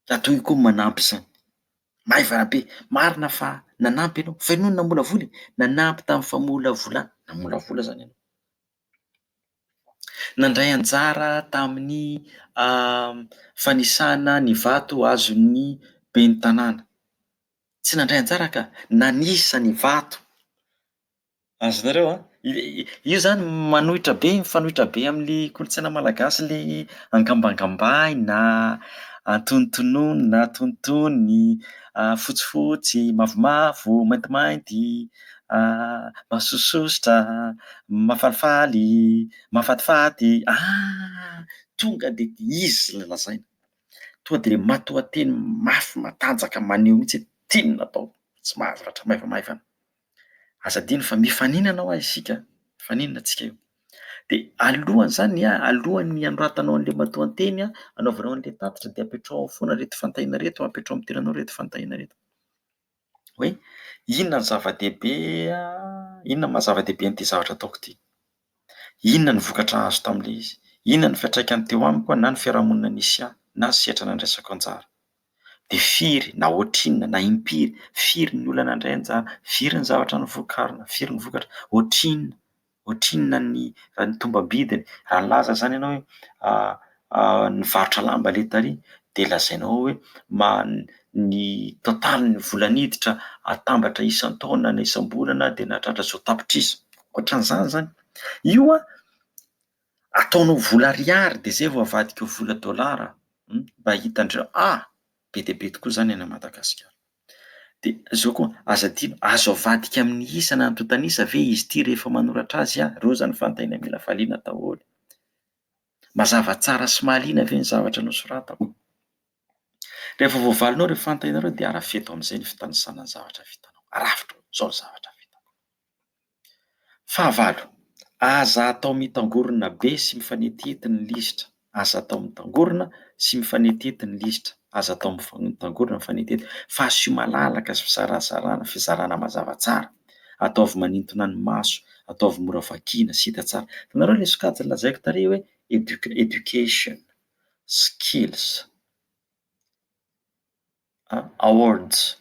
Raha toy io koa manampy izany. Maivana be. Marina fa nanampy ianao, fa ianao no namolavola e! Nanampy tamin'ny famolavolana, namolavola zany ianao. Nandray anjara tamin'ny fanisana ny vato azon'ny ben'ny tanàna. Tsy nandray anjara ka, nanisa ny vato. Azonareo an? Io zany manohitra be, mifanohitra be amin'ilay kolontsaina malagasy ilay angambangambaina, antonontononina, antonontonony, fotsifotsy, mavomavo, maintimainty. Mahasososotra, mahafalifaly, mahafatifaty, ah! Tonga dia izy ilay lazaina. Tonga dia ilay matoanteny mafy matanjaka maneho mihitsy hoe ity no natao, tsy mahazatra maivamaivana. Aza adino fa mifaninana hoa isika, mifaninana tsika io. Dia alohan'izany an, alohan'ny hanoratanao an'ilay matoanteny an, hanaovanao an'ilay tatitra dia apetraho foana ireto fanontaniana ireto, apetraho amin'ny tenanao ireto fanontaniana ireto. Hoe inona no zava-dehibe, inona no maha zava-dehibe an'ity zavatra ataoko ity? Inona ny vokatra azo tamin'ilay izy? Inona ny fiantraikany teo amiko na ny fiarahamonina nisy ahy na ny sehatra nandraisako anjara? Dia firy na ohatrinona na impiry, firy ny olona nandray anjara, firy ny zavatra novokarina, firy ny vokatra, ohatrinona? Ohatrinona ny raha ny tombam-bidiny? Raha nilaza izany ianao hoe nivarotra lamba ilay tary dia lazainao hoe ny totalin'ny vola niditra atambatra isan-taona na isam-bolana dia nahatratra izao tapitrisa. Ohatran'izany izany. Io an, ataonao vola ariary dia izay vao avadika ho vola dolara mba hitan-dreo, ah! Be dia be tokoa izany any Madagasikara. Dia izao koa, aza adino, azo avadika amin'ny isa na antontan'isa ve izy ity rehefa manoratra azy aho? Ireo izany fanontaniana mila valiana daholo. Mazava tsara sy mahaliana ve ny zavatra nosoratako? Rehefa voavalinao ireo fanontaniana ireo dia arafeto amin'izay ny fitanisana ny zavatra vitanao. Arafitro, izao ny zavatra vitako. Fahavalo, aza atao mitangorona be sy mifanetiety ny lisitra. Aza atao mitangorona sy mifanetiety ny lisitra. Aza atao mitangorona mifanetiety fa asio malalaka sy fizarazarana, fizarana mazava tsara. Ataovy manintona ny maso, ataovy mora vakiana sy hita tsara. Hitanareo ilay sokajy lazaiko tary hoe education, skills. Awards,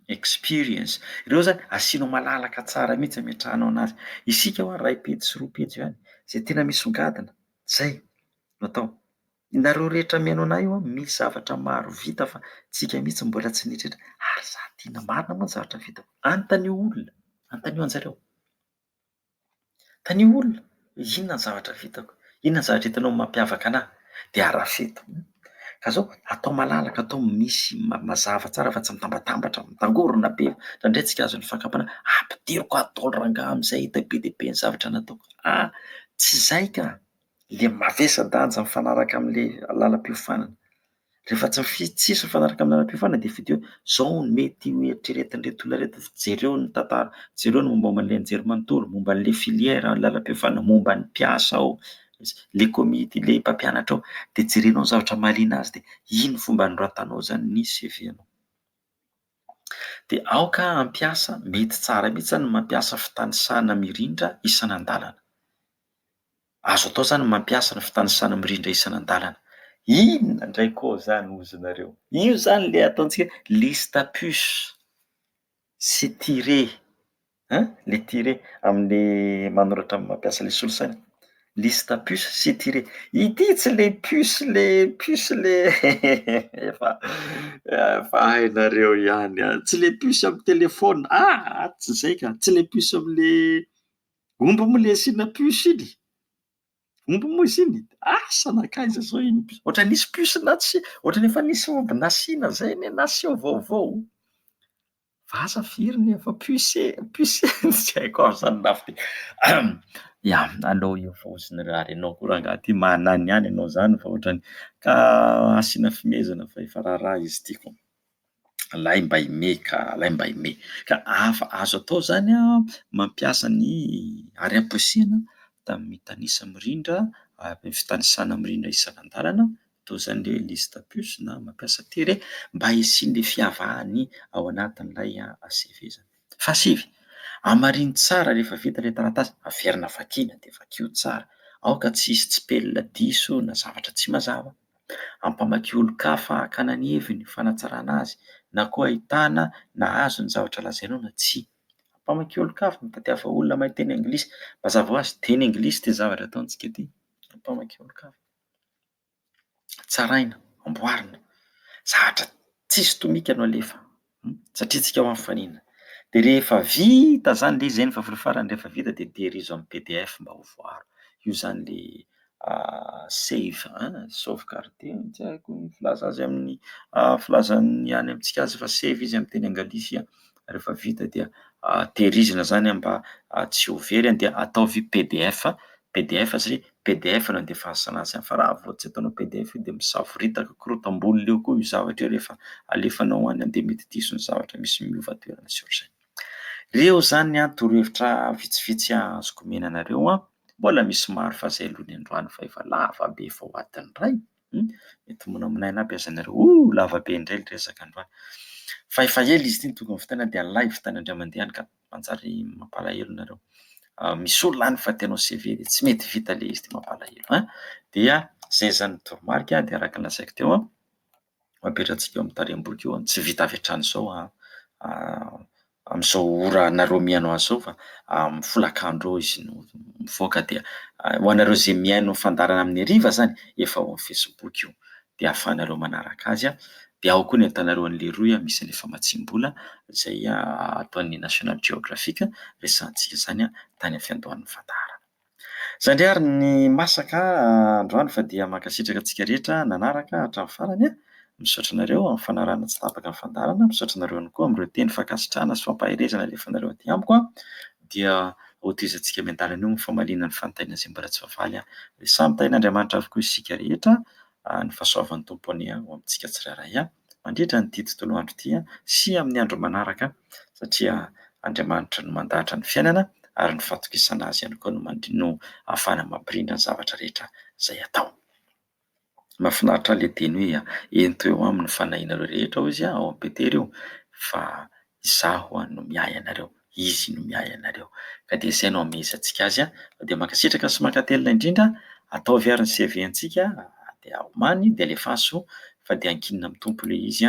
experience, ireo zany asianao malalaka tsara mihitsy ametrahanao anazy. Isika hoa iray pejy sy roa pejy ihany, izay tena misongadina, zay no atao. Nareo rehetra mihaino anay io misy zavatra maro vita fa tsika mihitsy mbola tsy nieritreritra ary za tena marina moa ny zavatra vitako. Anontanio olona, anontanio anjareo. Anontanio olona inona ny zavatra vitako, inona ny zavatra hitanao mampiavaka anah dia arafeto. Ka zao atao malalaka, atao misy mazava tsara fa tsy mitambatambatra, mitangorona be, indraindray tsika azon'ny fakam-panahy, ampidiriko ato daholo rangaha amin'izay hita be dia be ny zavatra nataoko. Ah! Tsy izay ka! Le mavesa-danja mifanaraka amin'le lalam-piofanana. Rehefa tsy tsisy mifanaraka amin'ny lalam-piofanana dia fidio hoe zao no mety ho eritreretin'ireto olona ireto, jereo ny tantara, jereo ny mombamomba an'ilay anjerimanontolo, momba an'ilay filière lalam-piofanana, momba ny mpiasa ao, le komity, le mpampianatra ao, dia jerenao ny zavatra mahaliana azy dia iny fomba anoratanao izany ny CV-nao. Dia aoka hampiasa, mety tsara mihitsy izany ny mampiasa fitanisana mirindra isan'andalana. Azo atao izany ny mampiasa ny fitanisana mirindra isan'andalana. Inona indray koa izany hozy nareo? Io izany ilay ataontsika hoe liste à puce sy tiret hein, le tiret amin'le manoratra mampiasa le solosaina. Liste à puce sy tiret. Ity tsy le puce le puce le efa efa hainareo ihany an! Tsy le puce amin'ny telefaonina, ah! Tsy izay ka, tsy le puce amin'le omby moa le asiana puce iny? Omby moa izy iny? Asa nankaiza zao iny puce, ohatran'ny nisy puce na tsy, ohatran'ny efa nisy omby nasiana zay anie naseho vaovao. Fa asa firy ny efa puce, puce tsy haiko aby zany lafy ty. Ya, aleo io fa hozinareo ary ianao koa rangahy ty mahanany ihany ianao zany fa ohatran'ny ka asiana fihomezana fa efa raharaha izy ity ko. Alay mba himehy ka, alay mba himehy. Ka afa azo atao zany an, mampiasa ny ary amporisihana mitanisa mirindra, fitanisana mirindra isan'andalana, toy izany le hoe liste à puce na mampiasa tiret mba hisian'ilay fiavahany ao anatin'ilay CV zany. Fahasivy, hamarino tsara rehefa vita ilay taratasy, averina vakiana dia vakio tsara, aoka tsy hisy tsipelina diso na zavatra tsy mazava. Ampamakio olon-kafa hakana ny heviny, fanatsarana azy na koa ahitana na azo ny zavatra lazainao na tsia. Ampamakio olon-kafa, mitadiava olona mahay teny anglisy, mazava ho azy teny anglisy ity zavatra ataontsika ity, ampamakio olon-kafa. Tsaraina, amboarina, zavatra tsisy tomika no alefa satria tsika ho amin'ny fanina. Dia rehefa vita izany ilay izy, izay no fahafolon'ny farany, rehefa vita dia tehirizo amin'ny pdf mba ho voaaro. Io izany ilay save an, sauvegarder tsy haiko ny filaza azy amin'ny filazan'ny any amintsika azy fa save izy amin'ny teny anglisy. Rehefa vita dia tehirizina izany mba tsy ho very dia ataovy pdf, pdf satria pdf no andefasana azy fa raha vao tsy ataonao pdf io dia misavoritaka korotam-bolona eo koa io zavatra io rehefa alefanao any dia mety diso ny zavatra misy miova toerana sy ohatr'izay. Ireo izany an torohevitra vitsivitsy azoko omena anareo an, mbola misy maro fa izay aloha ny androany fa efa lava be efa ho adiny iray. Mety monamonaina aby aza nareo, oh lava be indray ny resaka androany. Fa efa ela izy ity no tokony vitaina dia alaivo tany indray mandeha any ka manjary mampalahelo nareo. Misy olona any fa te hanao CV dia tsy mety vita ilay izy dia mampalahelo an. Dia izay izany ny toromarika dia araka ny lazaiko teo an, apetratsika eo amin'ny tarehimboko io an, tsy vita avy hatrany izao an. Amin'izao ora nareo mihaino azy izao fa amin'ny folakandro eo izy no mivoaka dia ho anareo izay mihaino fandaharana amin'ny hariva izany efa ao amin'ny facebook io dia ahafahanareo manaraka azy dia ao koa ny ahitanareo an'ilay rohy misy an'ilay famatsiam-bola izay ataon'ny National Geographic resahantsika izany tany amin'ny fiandohan'ny fandaharana. Izay indray ary ny masaka androany fa dia mankasitraka antsika rehetra nanaraka hatramin'ny farany. Misaotra anareo amin'ny fanarahana tsy tapaka ny fandaharana, misaotra anareo ihany koa amin'ireo teny fankasitrahana sy fampaherezana alefanareo aty amiko. Dia hotohizantsika miandalana eo ny famaliana ny fanontaniana izay mbola tsy voavaly. Dia samy tahin'Andriamanitra avokoa isika rehetra, ny fahasoavan'ny Tompo anie ho amintsika tsirairay. Mandritra an'ity tontolo andro ity sy amin'ny andro manaraka satria Andriamanitra no mandahatra ny fiainana ary ny fahatokisana Azy ihany koa no no ahafahana mampirindra ny zavatra rehetra izay atao. Mahafinaritra ahy ilay teny hoe ento eo aminy ny fanahinareo rehetra hoy izy ao amin'ny Petera io fa Izaho no miahy anareo, Izy no miahy anareo. Ka dia izay no amehezantsika azy. Fa dia mankasitraka sy mankatelina indrindra. Ataovy ary ny CV antsika dia omany dia alefaso fa dia ankinina amin'ny Tompo ilay izy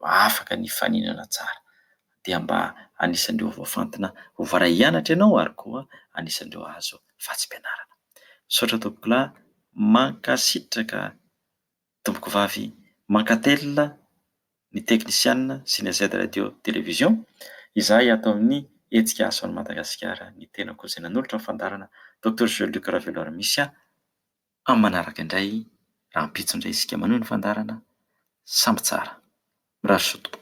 afaka ny hifaninana tsara. Dia mba anisan'ireo voafantina ho voaray hianatra ianao ary koa anisan'ireo hahazo vatsim-pianarana. Misaotra tompokolahy. Mankasitraka tompokovavy, mankatelina ny teknisianina sy ny AZ Radio Télévision izahay ato amin'ny hetsika Asa ho an'i Madagasikara, ny tenako izay nanolotra ny fandaharana Docteur Jules Luc Raveloaramisy amin'ny manaraka indray rahampitso indray isika manohy ny fandaharana, samby tsara. Mirary soa tompoko.